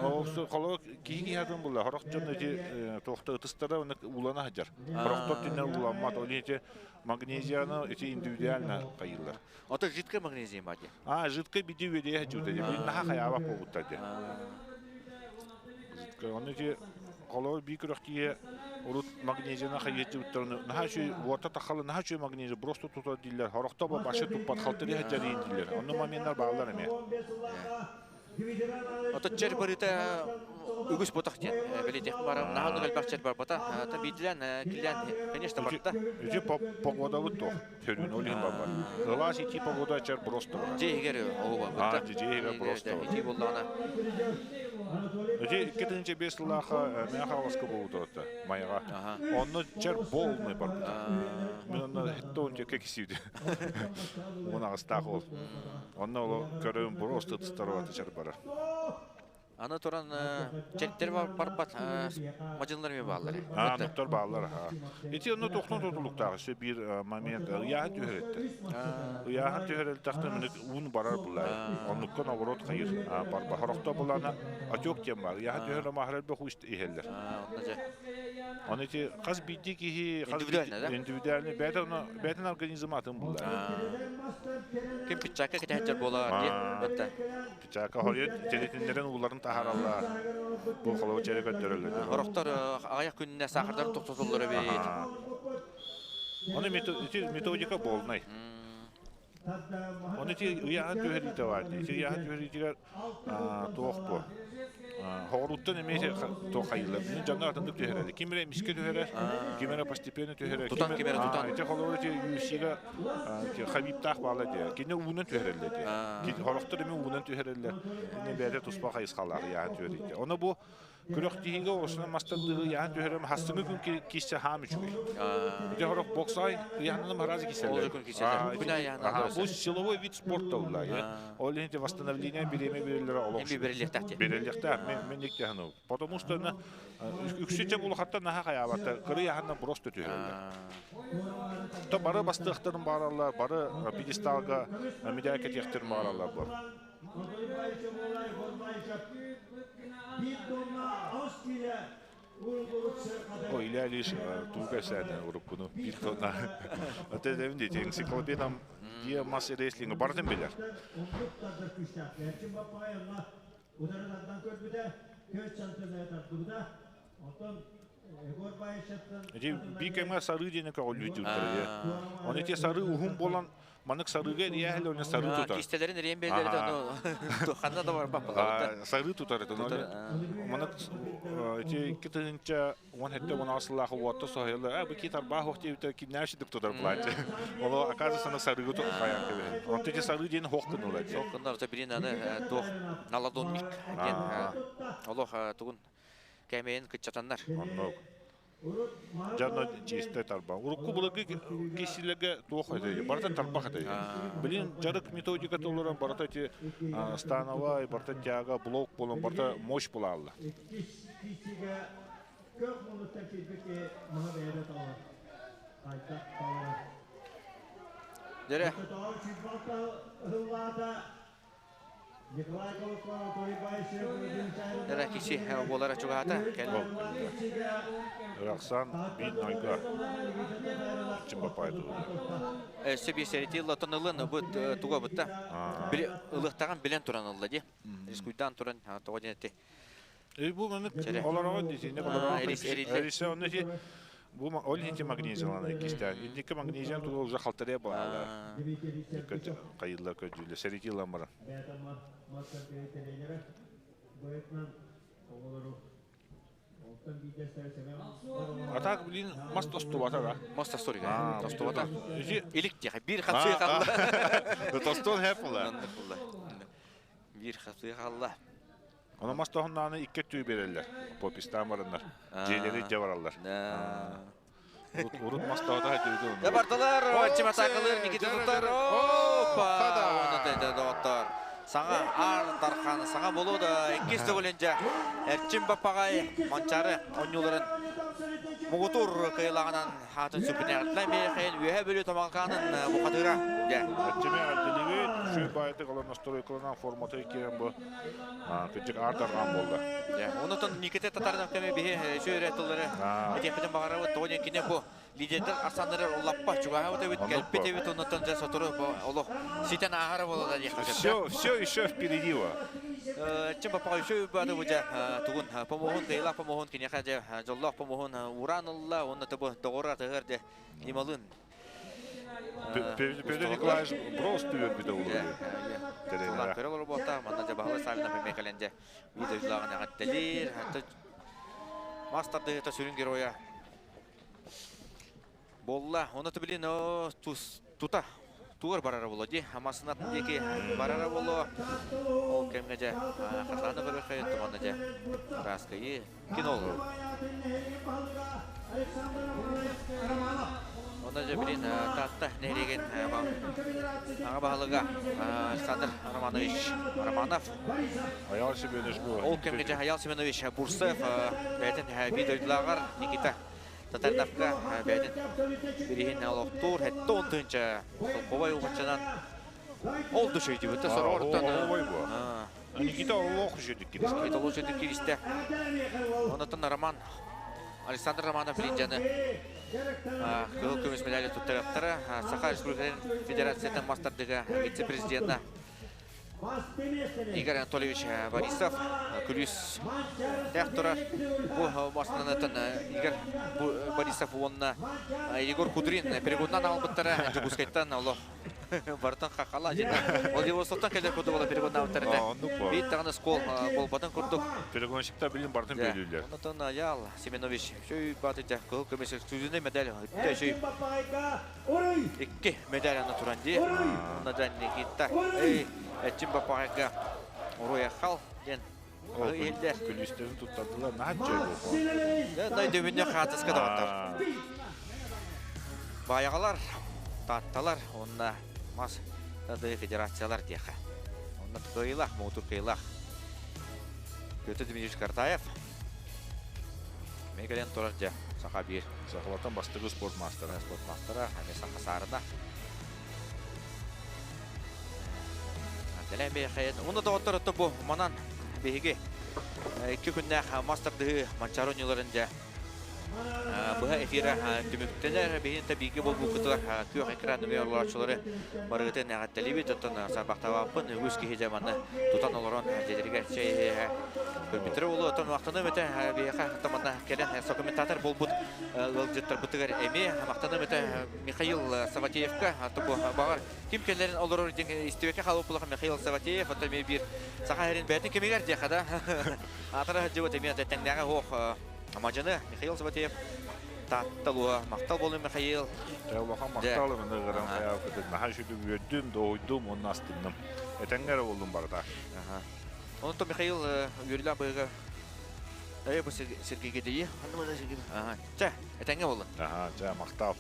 Ол холо киһи киһиэтин булла. Хорох дьон ити туохта ытыстара оны улана сылдьар. Хорохтор тиннер уламмат. Ол ити магнезияны ити индивидуально кайыллар. Ото жидкая магнезия ба де. А, жидкая биди үедее жута де. Бин наха хаяба побутта де. Жидкая. Оны ити холо би күрөхтие урут магнезияны хайетти уттарны наха чүй уота тахалы наха чүй магнезия просто тута диллер. Хорохто ба башы туппат халтыри хаджарин диллер. Онну моменттар баалар эме. Ото чер барыта үгүс ботах диэн билетих барам наһану элбэх чер барбата. Та бидлен килен конечно барта. Ити погода бут тох. Төрүн олин баба. Ылас ити погода чер просто бар. Жейгер оба бутта. Жейгер просто. Ити боллана. Ити 2005 лаха мен халаска болду майга. Онно чер полный бар. Мен онно хетте он теке кисиди. Муна астах ол. Онно ол көрөм просто тыстарваты чер бара. Аны туран четтер бар барбат мажынлар ми баалар. А, нуктар баалар, ха. Ити онно тохтон тутулуктагы все бир момент яһын түһөрөттө. Яһын түһөрөлтахты мини ун барар булар. Оннукка наоборот хайыр. Бар бахарохто булана отек тем бар. Яһын түһөрө махрал бу хуст ихеллер. Оны ити хас бидди кихи хас индивидуально бәтен бәтен организм атын булар. Ким пичака кетәҗер болар ди. Бәтте. Пичака хорьет телетиннерин уларын тахараллар. Бу холоу чере көттөрөллөр. Хорохтор аяк күнүнө сахардар токтотуллар бит. Оны методика болнай. Оны ти ыйааһын түһэриитэ бар дии. Ити ыйааһын түһэриитигэр туох бу? Хоҕуруттан эмиэ туох хайыылар. Мин дьоннор атыннык түһэрэллэр. Ким эрэ эмискэ түһэрэр, ким эрэ постепенно түһэрэр. Тутан ким эрэ тутан. Ити холобур ити UFC-га Хабибтаах баала дии. Кини уунан түһэрэллэр дии. Хорохтор эмиэ уунан түһэрэллэр. Кини бэйэтэ туспа хайысхалаах ыйааһын түһэриитэ. Ону бу Күрэхтиһиигэ осунан мастардыгы ыйаан түһэрем хастыҥы күн киирсэ хаам үчүгэй. Ити хорох боксай ыйаанным харазы киселлер. Ол күн киселлер. Күн айаанна. Бу силовой вид спорта улла. Ол иһин восстановление бириэмэ берилere олох. Эми берилиэхтээх. Берилиэхтээх. Мен никтехну. Потому что үксү чэ улахаттан наха хаябата. Кыры яханна просто түһэллэр. То бары бастыахтарын баараллар, бары пьедесталга медаль кэтиэхтэрин баараллар бу. О, Илья Ильич туга сәне уруккуну бир тонна. Ата дебин дейт, энциклопедиям дия мас рестлинг бардым билер. Эти бикеме сары диэн көҕүллүү дииллэр. Оны те сары уһун болан Манык сарыыга эрийээһил уонна сарыы тутар. Кистэлэрин эриэн бээлэрин ону ханна да барбат буолабыт. Сарыы тутар это. Манык эти 2017-18 сыллаах уотта соһуйалар. А бу ки тарбаах уох диэбитэ кимнээх сидик тутар булааччы. Ону оказывается на сарыыга хайаан кэбиһэн. Онто ити сарыы диэн хуох гынулар диэн. Суох гыннар, билин аны туох наладонник диэн олох тугун кээмэйин кыччатаннар. Оннук. Дьонно чистай тарба. Урукку былыргы киһилэргэ туох этэй? Барыта тарбах этэй. Билин дьарык методиката олорон барыта эти становай, барыта тяга, блок болон, барыта мощь булаалла. Дere. Дара киши буолара чугаата кэл. Рахсан бин найга чымбапай Өссө биир сэрити ыллатан ылын бу туга бутта. Били ылыхтаган билен туран ылла ди. Рискуйдан туран тоҕо диэн этти. Бу маннык олороҕун дитинник олороҕун эрисе онно ти бу ол ити магнезиялана иккистээн инники магнезиям тула уже халтария баалар хайыллар көдүүлэ сэрити ылан баран А так, блин, мас тостубата да. Мас тостурига. Тостубата. Илик диэхэ биир хапсыы халла. Тостуон хэп була. Биир хапсыы халла. Ону мас тоһуннааны икки өттүгү биэрэллэр. Попистаан бараннар. Дьиэлэри илдьэ бараллар. Урут мас тоһута сылдьыбыт Да бардылар, Чиматакалыр Никита тутар. Опа! Оны доҕоттор. Саҥа Аар Дархан саҥа болу да иккис төгүлүн дьэ Эрчим Баппаҕай Манчаары оонньууларын муҥутуур кыайылааҕынан хаатын сүппүтүнэҕиттэн миэхэ Үөһээ Бүлүү Тамалкаанын бухатыыра дьэ. Эрчими эрдилибит, үчүгэй баайдык олон настройкаланан формата киирэн бу кырдьык аар дарҕаан буолла. Онутун Никита Татаринов кэми биһи үчүгэй тыллары этиэхпитин баҕарабыт. Тоҕо диэн кини бу лидердэр ахсааннары лаппа чугаһаабыт эбит, кэлбит эбит, оннуттан дьэ сотору олох ситэн ааһара буолла диэххэ сөп. Все, все еще впереди. Чым папаҕа үчүгэй баады бу дьэ тугун помоһун кыйылаах помоһун киниэхэ дьэ дьоллоох помоһун ураан ылла уонна тобу доҕор атыһар дьэ Нималын Петр Николаевич просто үөрбүтэ улуу. Көрө олорбота манна дьэ Баһылай Савинов эмиэ кэлэн дьэ биир дойдулааҕын эҕэрдэлиир. Мас тардыһыыта сүрүн геройа буолла. Оны билин тута тугар барара буолуо дии. Амасынатын диэки барара буолуо. Ол кэмҥэ дьэ хатааны көрүөххэ туманна дьэ ырааскайыы кино Онно дьэ билин Таатта нэһилиэгин аҕа баһылыга Александр Романович Романов. Аял Семенович Ол кэмҥэ дьэ Аял Семенович Бурцев бэйэтин биир дойдулааҕар Никита Татарновка бэйэтин бириһин олохтуур 70 тыһыынча солкуобай уһаччанан ол да үчүгэй сороҕуттан Никита олох үчүгэй киристэ. Никита олох үчүгэй киристэ. Онтон Роман Александр Романов Линдяны кыһыл көмүс медали туттарыахтара. Саха Республикатын Федерациятын мастардыга вице-президента. Игорь Анатольевич Борисов күлүс тэх турар. Бу маснанатын Игорь Борисов уонна Егор Кудрин перегоннан албыттара Дьокуускайтан олох бартан хахала жена. Владивостоктан келер курдук ола перегоннаабыттар этэ. Биир даҕаны скол буолбатын курдук. Перегонщиктар билин бартын бөлүүллэр. Онотон Аял Семенович шөй баатыйда кыһыл көмүс эксклюзивный медаль үттэ шөй икки медаль аны туран дии. Онна да Никита эй Эчим Бапаҕайга уруйахал диэн иһиллэр. Күлүүстэрин туттардылар наһаа чөй буолуо. Най дөбүннэ хаатыска даҕаттар. Баайаҕалар, Таатталар уонна мас тардыы федерациялар диэхэ. Онно кыайыылаах, муҥутуур кыайыылаах Петр Дмитриевич Картаев. Эмиэ кэлэн турар дьэ, саха биир. Сахалартан бастакы спорт маастара. Спорт маастара, эмиэ саха саарына. Кэлэн биэхэйэн. Уонна доҕоттор отто бу манан биһиги икки күннээх мас тардыһыы Манчаары оонньууларын дьэ быһа эфира түмүктэнэр. Биһиги бииргэ буолбуккутугар күөх экран нөҥүө олорооччулары барыгытын эҕэрдэлиибит. Оттон сарбахтаабаппын үгүс киһи дьэ манна тутан олорон дьиэлэригэр чэй көрбүттэрэ буолуо. Оттон махтаныам этэ биһиэхэ оттон манна кэлэн сокомментатор буолбут ыалдьыттарбытыгар эмиэ махтаныам этэ Михаил Саватеевка. Бу баҕар ким кэлэрин олорор диэн истибэккэ хаалбыт Михаил Саватеев оттон эмиэ биир саха сирин бэйэтин кэмигэр диэхэ да аатыра сылдьыбыт эмиэ тэҥнээҕэ суох Мадьыны Михаил Саватеев Таатта улууһа. Махтал буолун Михаил. Дьэ улахан махтал ымыны ыгыран хайаабыкытын наһаа үчүгэй үөрдүм, дуоһуйдум уонна астынным. Этэҥҥэ эрэ буоллун барыта. Онтон Михаил үөрүүлээх быһыыга Эй, бу Сергейге дии. Чэ, этэҥҥэ буоллун. Аха, чэ, махтал.